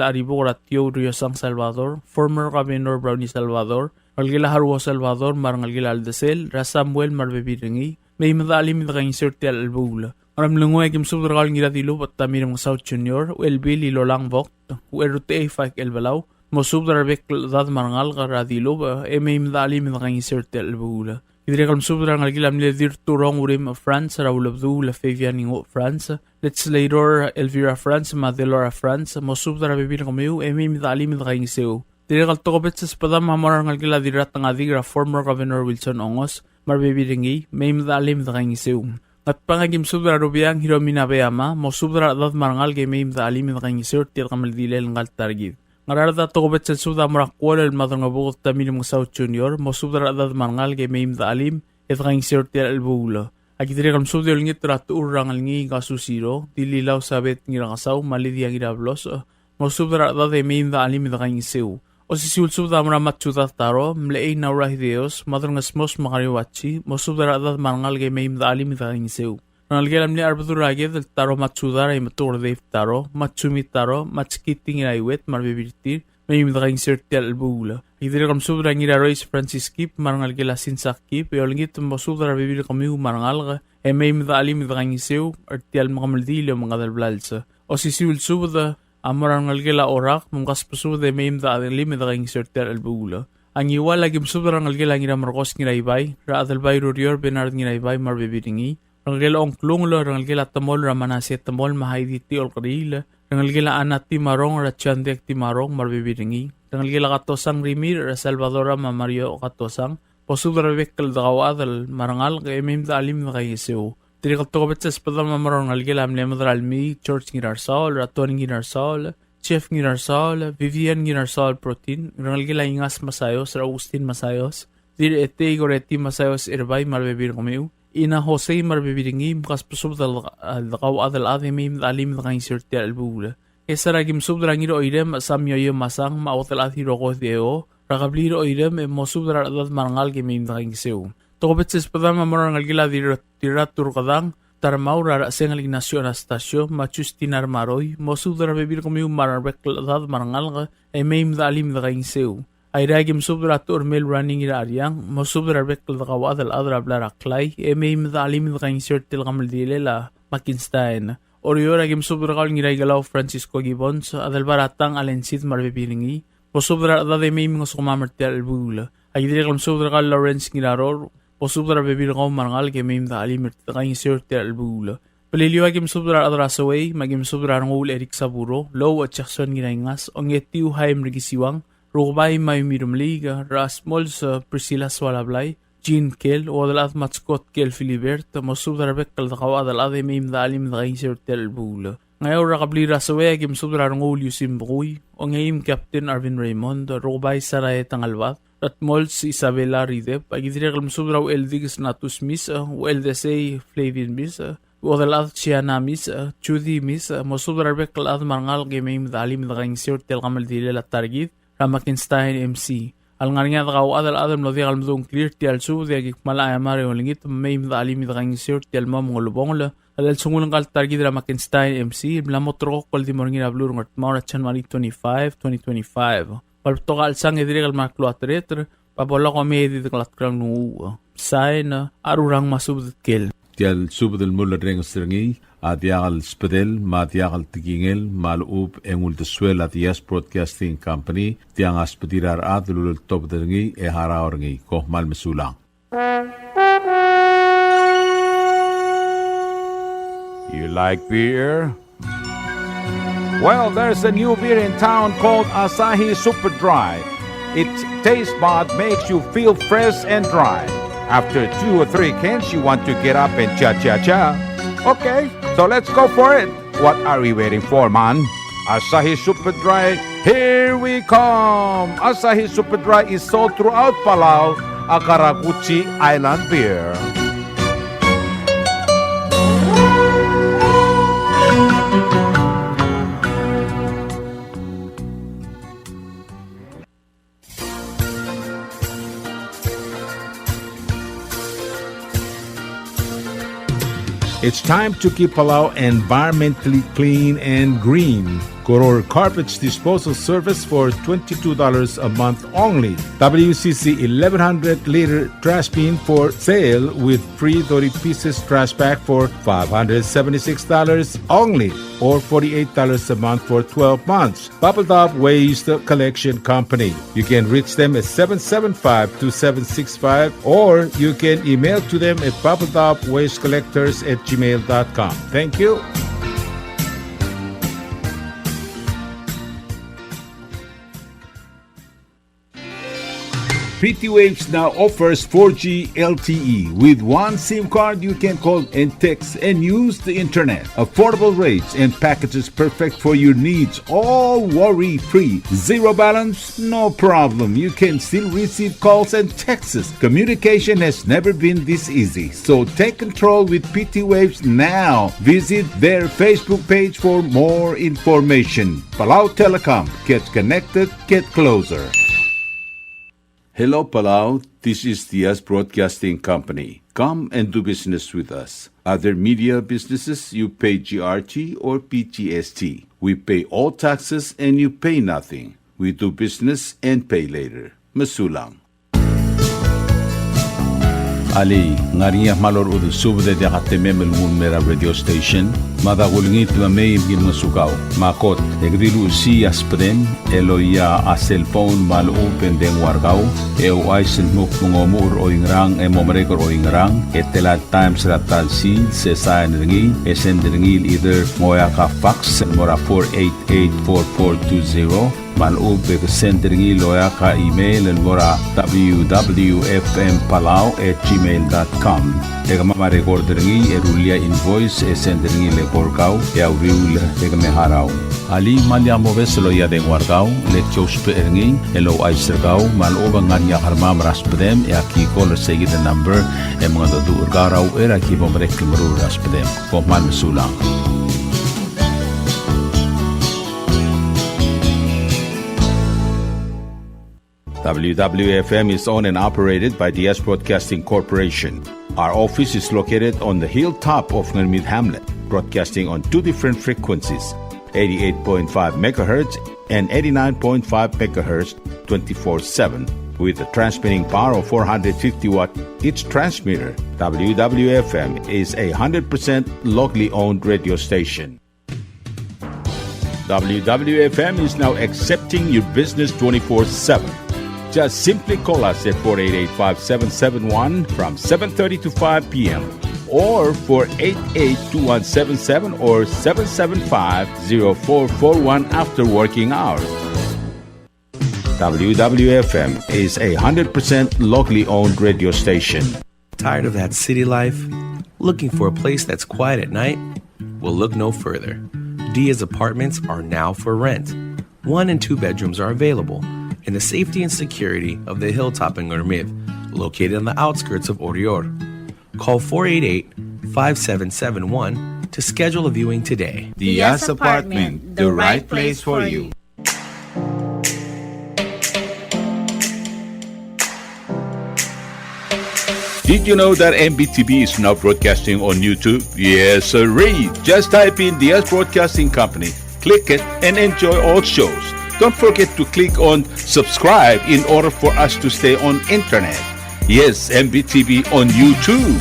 a Aribuk er a Tiou Riosang Salvador, former Governor Brownie Salvador, rengelekel a Haruo Salvador, me a rengelekel a Aldesel, er a Samuel me a rebebil er ngii, mei me dechelim e dekaingeseu er tia el chelebuul. Ngeremlengui, aki mesubed er kau el Ngiradilubech Tommy Remengesau Junior, Uchelbil Ilolang Vogt, Ucherutechei Faik Elbelau, mosubed er a rebek el chedad me a rengalek er a Dilubech, e mei me dechelim e dekaingeseu er tia el chelebuul. Ki dirrek el mesubed er a rengelekel a mle Dirturong Urim Franz, er a Ulebduu el Fabian Ingo Franz, Legislator Elvira Franz, me a Delora Franz, mosubed er a rebebil er kemiu, e mei me dechelim e dekaingeseu. Dirrek el tokubets el sbedam a mo er a rengelekel a Dirratengadik, er a former Governor Wilson Ongos, me a rebebil er ngii, mei me dechelim e dekaingeseu. Ngatpang, aki mesubed er a Rubiang Hiromi Nabeyama, mosubed er a rechedad me a rengalek e mei me dechelim e dekaingeseu er tia el kemeldilel ngka el ta er kid. Ngaraard, a tokubets el subed a mo er a Kuolel Maderangebuked Tommy Remengesau Junior, mosubed er a rechedad me a rengalek e mei me dechelim e dekaingeseu er tia el chelebuul. Aki dirrek el mesubed e olengit er a Techur er a Ngelngii Kasusiro, Dililau Sabet Ngirakesau, me a Lydia Ngirablos, mosubed er a rechedad e mei me dechelim e dekaingeseu. Osisiu el subed a mo er a Matsuda Taro, Mlechei Naura Hideos, Madrengesmos me a Kariuachi, mosubed er a rechedad me a rengalek e mei me dechelim e dekaingeseu. Rengelekel a mle Arbedul er a Kedel Taro Matsuda, er a Imetuker Dave Taro, Matsumi Taro, Matskiti Ngiraiuet, me a rebebil er tir, mei me dekaingeseu er tia el chelebuul. Aki dirrek el mesubed er a Ngirarois Francis Kip, me a rengelekel a Sinsak Kip, e olengit mosubed er a rebebil er kemiu me a rengalek, e mei me dechelim e dekaingeseu er tia el kemeldiil e omengades el blals. Osisiu el subed a mo er a rengelekel a Orak, me mkasbesubed e mei me dechelim e dekaingeseu er tia el chelebuul. A Ngiwal, aki mesubed er a rengelekel a Ngiramerkos Ngiraibai, er a Adelbai Rurior Bernard Ngiraibai me a rebebil er ngii, rengelekel a Ongklungel, rengelekel a Temol, er a Manase Temol me a Haiditi Olkeriil, rengelekel a Ana Timarong, er a Chiandek Timarong me a rebebil er ngii, rengelekel a Katosang Rimirch, er a Salvadora me a Mario Katosang, mosubed er a rebek el dekauchad me a rengalek e mei me dechelim e dekaingeseu. Dirrek el tokubets el sbedam a mo er a rengelekel a mle Mederalmii George Ngirarsaol, er a Tony Ngirarsaol, Jeff Ngirarsaol, Vivian Ngirarsaol Protin, rengelekel a Ingas Masayos, er a Augustin Masayos, Dirretei Goreti Masayos Erbai me a rebebil er kemiu, Ina Jose me a rebebil er ngii, mkasbesubed el dekauchad el chad e mei me dechelim e dekaingeseu er tia el chelebuul. Ngchesar, aki mesubed er a Ngiroirem Sam Yoyo Masang me a Uodelchad Hiroko Deo, er a kebliil er a Oirem, e mosubed er a rechedad me a rengalek e mei me dekaingeseu. Tokubets el sbedam a mo er a rengelekel a Dirra-, Dirraturkedang Tarmau, er a Rechesengel Ignacio Anastasio me a Justina Remaroi, mosubed er a rebebil er kemiu me a rebek el chedad me a rengalek e mei me dechelim e dekaingeseu. Airai, aki mesubed er a Tuchermel Running er a Ariang, mosubed er a rebek el dekauchad el chad er a blai er a Klai, e mei me dechelim e dekaingeseu er tia el kemeldilel a Mackenstein. Oreor, aki mesubed er kau el Ngiraikelau Francisco Gibbons, Adelbai er a Tang Allen Sid me a rebebil er ngii, mosubed er a rechedad e mei me ngesukemam er tia el chelebuul. Aki dirrek el mesubed er kau el Lawrence Ngiraror, mosubed er a rebebil er kau me a rengalek e mei me dechelim e dekaingeseu er tia el chelebuul. Beliliou, aki mesubed er a rechad er a Sewei, me aki mesubed er a Renguul Eric Saburo, Lou Jackson Ngiraingas, Ongetiu Haim Rikisiwang, Rukebai Mayumi Remeliik, er a Smols Priscilla Soalablai, Jean Kel, Uodelchad Matskot Kel Philibert, mosubed er a rebek el dekauchad el chad e mei me dechelim e dekaingeseu er tia el chelebuul. Ngeaur, er a kebliil er a Sewei, aki mesubed er a Renguul Yusim Bekui, Ongeim Captain Arvin Raymond, Rukebai Sarae Tangelbad, Ratmols Isabella Ridep, aki dirrek el mesubed er a Ucheldikes Natus Misech, Ucheldesei Flavin Misech, Uodelchad Siana Misech, Judy Misech, mosubed er a rebek el chad me a rengalek e mei me dechelim e dekaingeseu er tia el kemeldilel a ta er kid, er a Mackenstein M C. A lengar er ngii a dekauchad el chad el mlo diak el medung a ngklir er tia el subed e aki kmal aiamar e olengit me mei me dechelim e dekaingeseu er tia el mo ulebongel el chelsengul ngka el ta er kid er a Mackenstein M C, el mla mo ulterekokl el di mo er ngii er a beluu er a Ngardmau er a January twenty-five, twenty twenty-five. Me a le betok a chelsang e dirrek el mla klou a tereter, me a bo lak omei e di dekelatk er a nglunguuch. Sain, a Rurang me a Subedetkel. Tia el subed el mulerrenges er ngii a diak el sbedel me a diak el tekingel me a lechub e ng uldesuel a Diaz Broadcasting Company. Tiang a sbedir a rechad el uleltobed er ngii e harau er ngii. Kom kmal mesulang. You like beer? Well, there's a new beer in town called Asahi Super Dry. Its taste bud makes you feel fresh and dry. After two or three cans, you want to get up and cha-cha-cha. Okay, so let's go for it. What are we waiting for, man? Asahi Super Dry, here we come! Asahi Super Dry is sold throughout Palau, a karakuchi island beer. It's time to keep Palau environmentally clean and green. Koror Garbage Disposal Service for twenty-two dollars a month only. W C C eleven hundred liter trash bin for sale with free thirty pieces trash bag for five hundred seventy-six dollars only, or forty-eight dollars a month for twelve months. Babeldaob Waste Collection Company. You can reach them at seven seven five, two seven six five, or you can email to them at babeldaobwastecollectors at gmail dot com. Thank you. P T Waves now offers four G L T E. With one SIM card, you can call and text and use the internet. Affordable rates and packages perfect for your needs, all worry-free. Zero balance? No problem. You can still receive calls and texts. Communication has never been this easy. So take control with P T Waves now. Visit their Facebook page for more information. Palau Telecom. Get connected. Get closer. Hello, Palau. This is Diaz Broadcasting Company. Come and do business with us. Other media businesses, you pay G R T or P G S T. We pay all taxes and you pay nothing. We do business and pay later. Mesulang. Alii, ng ngar er ngii a kmal orechudel el subed e diak a temem el nguu el mei er a radio station? Mada kulengit me mei me ki ngosukau. Me a kot, e ke di luchesii a sbedem el oia a cellphone me a lechub e ng dengua er kau, e ouchais el dmu kmo ng omuchel er oingerang e mo merek er oingerang, e tela el times er a ta el sils, e sain er ngii, e send er ngii el either ng oeak a fax el mo er a four eight eight four four two zero, me a lechub e ke send er ngii el oeak a email el mo er a W W F M Palau at gmail dot com. E kemam a record er ngii e rullii a invoice e send er ngii el eko er kau e a uriul e ke me harau. Alii, me lak mobes el oia a dengua er kau, le ki ousbech er ngii el ouchais er kau me a lechub e ng ngar er ngii a kermam er a sbedem e aki call er seikid el number e mengedecheduch er kau er a uchei er a ki bo merek el meruul er a sbedem. Kom kmal mesulang. W W F M is owned and operated by Diaz Broadcasting Corporation. Our office is located on the hilltop of Ngermid Hamlet, broadcasting on two different frequencies, eighty-eight point five megahertz and eighty-nine point five megahertz, twenty-four seven, with a transmitting power of four hundred fifty watt each transmitter. W W F M is a hundred percent locally owned radio station. W W F M is now accepting your business twenty-four seven. Just simply call us at four eight eight, five seven seven one from seven thirty to five p m, or four eight eight, two one seven seven or seven seven five, zero four four one after working hours. W W F M is a hundred percent locally owned radio station. Tired of that city life? Looking for a place that's quiet at night? Well, look no further. Diaz Apartments are now for rent. One and two bedrooms are available in the safety and security of the hilltop in Ngermid, located on the outskirts of Oreor. Call four eight eight, five seven seven one to schedule a viewing today. Diaz Apartment, the right place for you. Did you know that M B T V is now broadcasting on YouTube? Yes, sirree. Just type in Diaz Broadcasting Company, click it, and enjoy all shows. Don't forget to click on subscribe in order for us to stay on internet. Yes, M B T V on YouTube.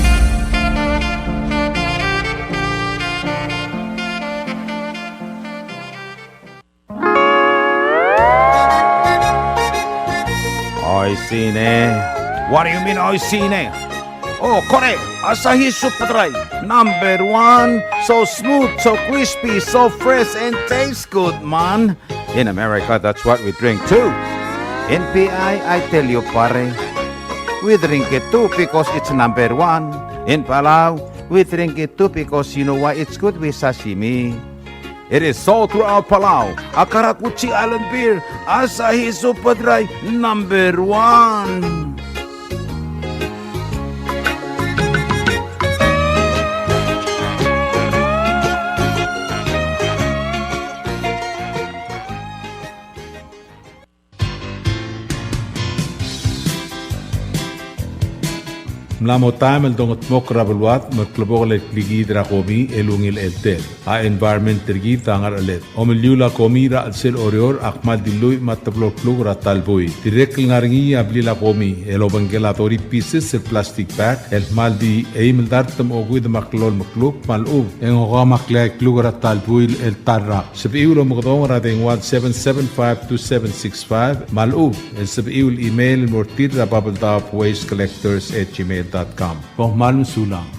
Oishii ne. What do you mean, oishii ne? Oh, kore, Asahi Super Dry, number one. So smooth, so crispy, so fresh, and tastes good, man. In America, that's what we drink too. In P I, I tell you, pare, we drink it too because it's number one. In Palau, we drink it too because you know why? It's good with sashimi. It is sold throughout Palau. A karakuchi island beer, Asahi Super Dry, number one. Ng mla mo taem el dongedmokl er a beluad me klebokel el klikiid er a komi el ungil cheltel. A environment er kid a ngercheled. Omeliul a komi er a chelsel Oreor a kmal di lluich me a teblo el kluk er a ta el buil. Dirrek el ngar er ngii a blil a komi el obengkel a thirty pieces el plastic bag el kmal di eim el dart me a okeuid me a kllolem el kluk me a lechub e ng okeim a kleai el kluk er a ta el buil el ta el rak. Sebechiu el omekedong er a dengua el seven seven five two seven six five me a lechub e ng sebechiu el email el mo er tir er a Babeldaob waste collectors at gmail dot com. Kom kmal mesulang.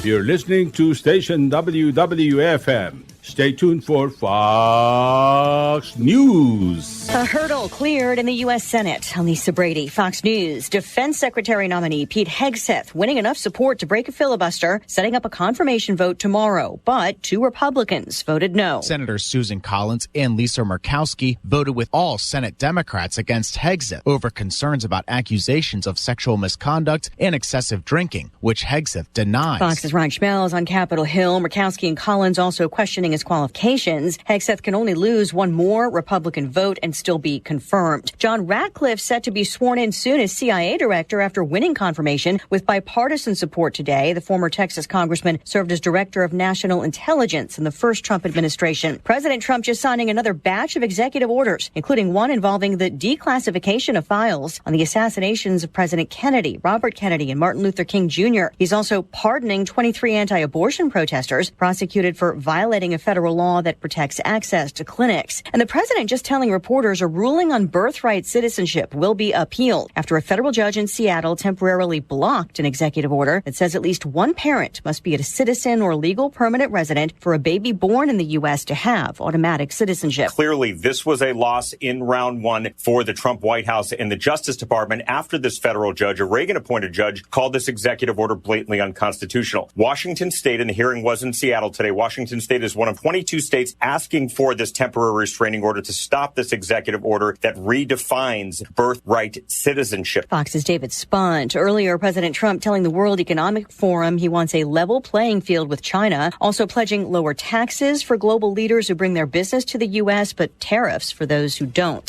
You're listening to station W W F M. Stay tuned for Fox News. A hurdle cleared in the U S Senate. I'm Lisa Brady, Fox News. Defense Secretary nominee Pete Hegseth winning enough support to break a filibuster, setting up a confirmation vote tomorrow. But two Republicans voted no. Senators Susan Collins and Lisa Murkowski voted with all Senate Democrats against Hegseth over concerns about accusations of sexual misconduct and excessive drinking, which Hegseth denies. Fox's Ryan Schmelz on Capitol Hill. Murkowski and Collins also questioning his qualifications. Hegseth can only lose one more Republican vote and still be confirmed. John Ratcliffe set to be sworn in soon as C I A director after winning confirmation with bipartisan support today. The former Texas congressman served as director of national intelligence in the first Trump administration. President Trump just signing another batch of executive orders, including one involving the declassification of files on the assassinations of President Kennedy, Robert Kennedy, and Martin Luther King Junior. He's also pardoning twenty-three anti-abortion protesters prosecuted for violating a federal law that protects access to clinics. And the president just telling reporters a ruling on birthright citizenship will be appealed after a federal judge in Seattle temporarily blocked an executive order that says at least one parent must be a citizen or legal permanent resident for a baby born in the U S to have automatic citizenship. Clearly, this was a loss in round one for the Trump White House and the Justice Department after this federal judge, a Reagan-appointed judge, called this executive order blatantly unconstitutional. Washington State, and the hearing was in Seattle today, Washington State is one of twenty-two states asking for this temporary restraining order to stop this executive order that redefines birthright citizenship. Fox's David Spunt. Earlier, President Trump telling the World Economic Forum he wants a level playing field with China, also pledging lower taxes for global leaders who bring their business to the U S, but tariffs for those who don't.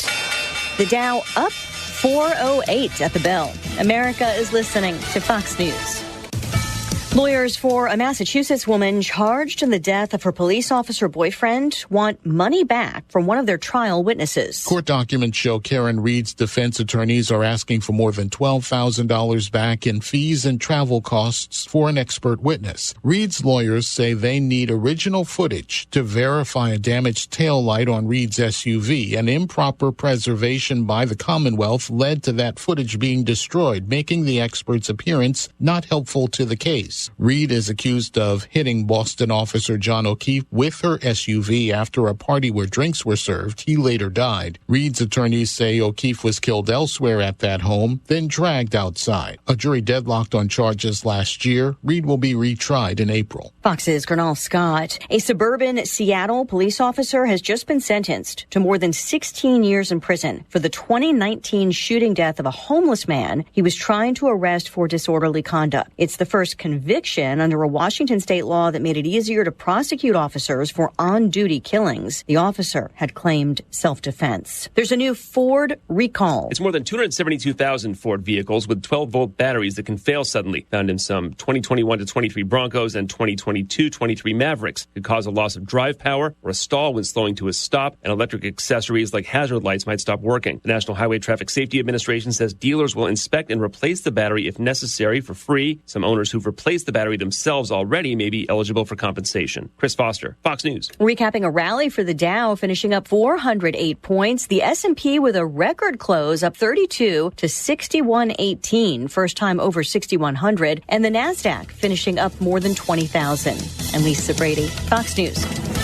The Dow up four oh eight at the bell. America is listening to Fox News. Lawyers for a Massachusetts woman charged in the death of her police officer boyfriend want money back from one of their trial witnesses. Court documents show Karen Reed's defense attorneys are asking for more than twelve thousand dollars back in fees and travel costs for an expert witness. Reed's lawyers say they need original footage to verify a damaged taillight on Reed's S U V. An improper preservation by the Commonwealth led to that footage being destroyed, making the expert's appearance not helpful to the case. Reed is accused of hitting Boston officer John O'Keefe with her S U V after a party where drinks were served. He later died. Reed's attorneys say O'Keefe was killed elsewhere at that home, then dragged outside. A jury deadlocked on charges last year. Reed will be retried in April. Fox's Gurnal Scott. A suburban Seattle police officer has just been sentenced to more than sixteen years in prison for the twenty nineteen shooting death of a homeless man he was trying to arrest for disorderly conduct. It's the first conviction under a Washington state law that made it easier to prosecute officers for on-duty killings. The officer had claimed self-defense. There's a new Ford recall. It's more than two hundred seventy-two thousand Ford vehicles with twelve-volt batteries that can fail suddenly, found in some twenty twenty-one to twenty-three Broncos and twenty twenty-two twenty-three Mavericks. Could cause a loss of drive power or a stall when slowing to a stop, and electric accessories like hazard lights might stop working. The National Highway Traffic Safety Administration says dealers will inspect and replace the battery if necessary for free. Some owners who've replaced the battery themselves already may be eligible for compensation. Chris Foster, Fox News. Recapping a rally for the Dow, finishing up four hundred eight points. The S and P with a record close, up thirty-two to sixty-one eighteen, first time over sixty-one hundred. And the Nasdaq finishing up more than twenty thousand. I'm Lisa Brady, Fox News.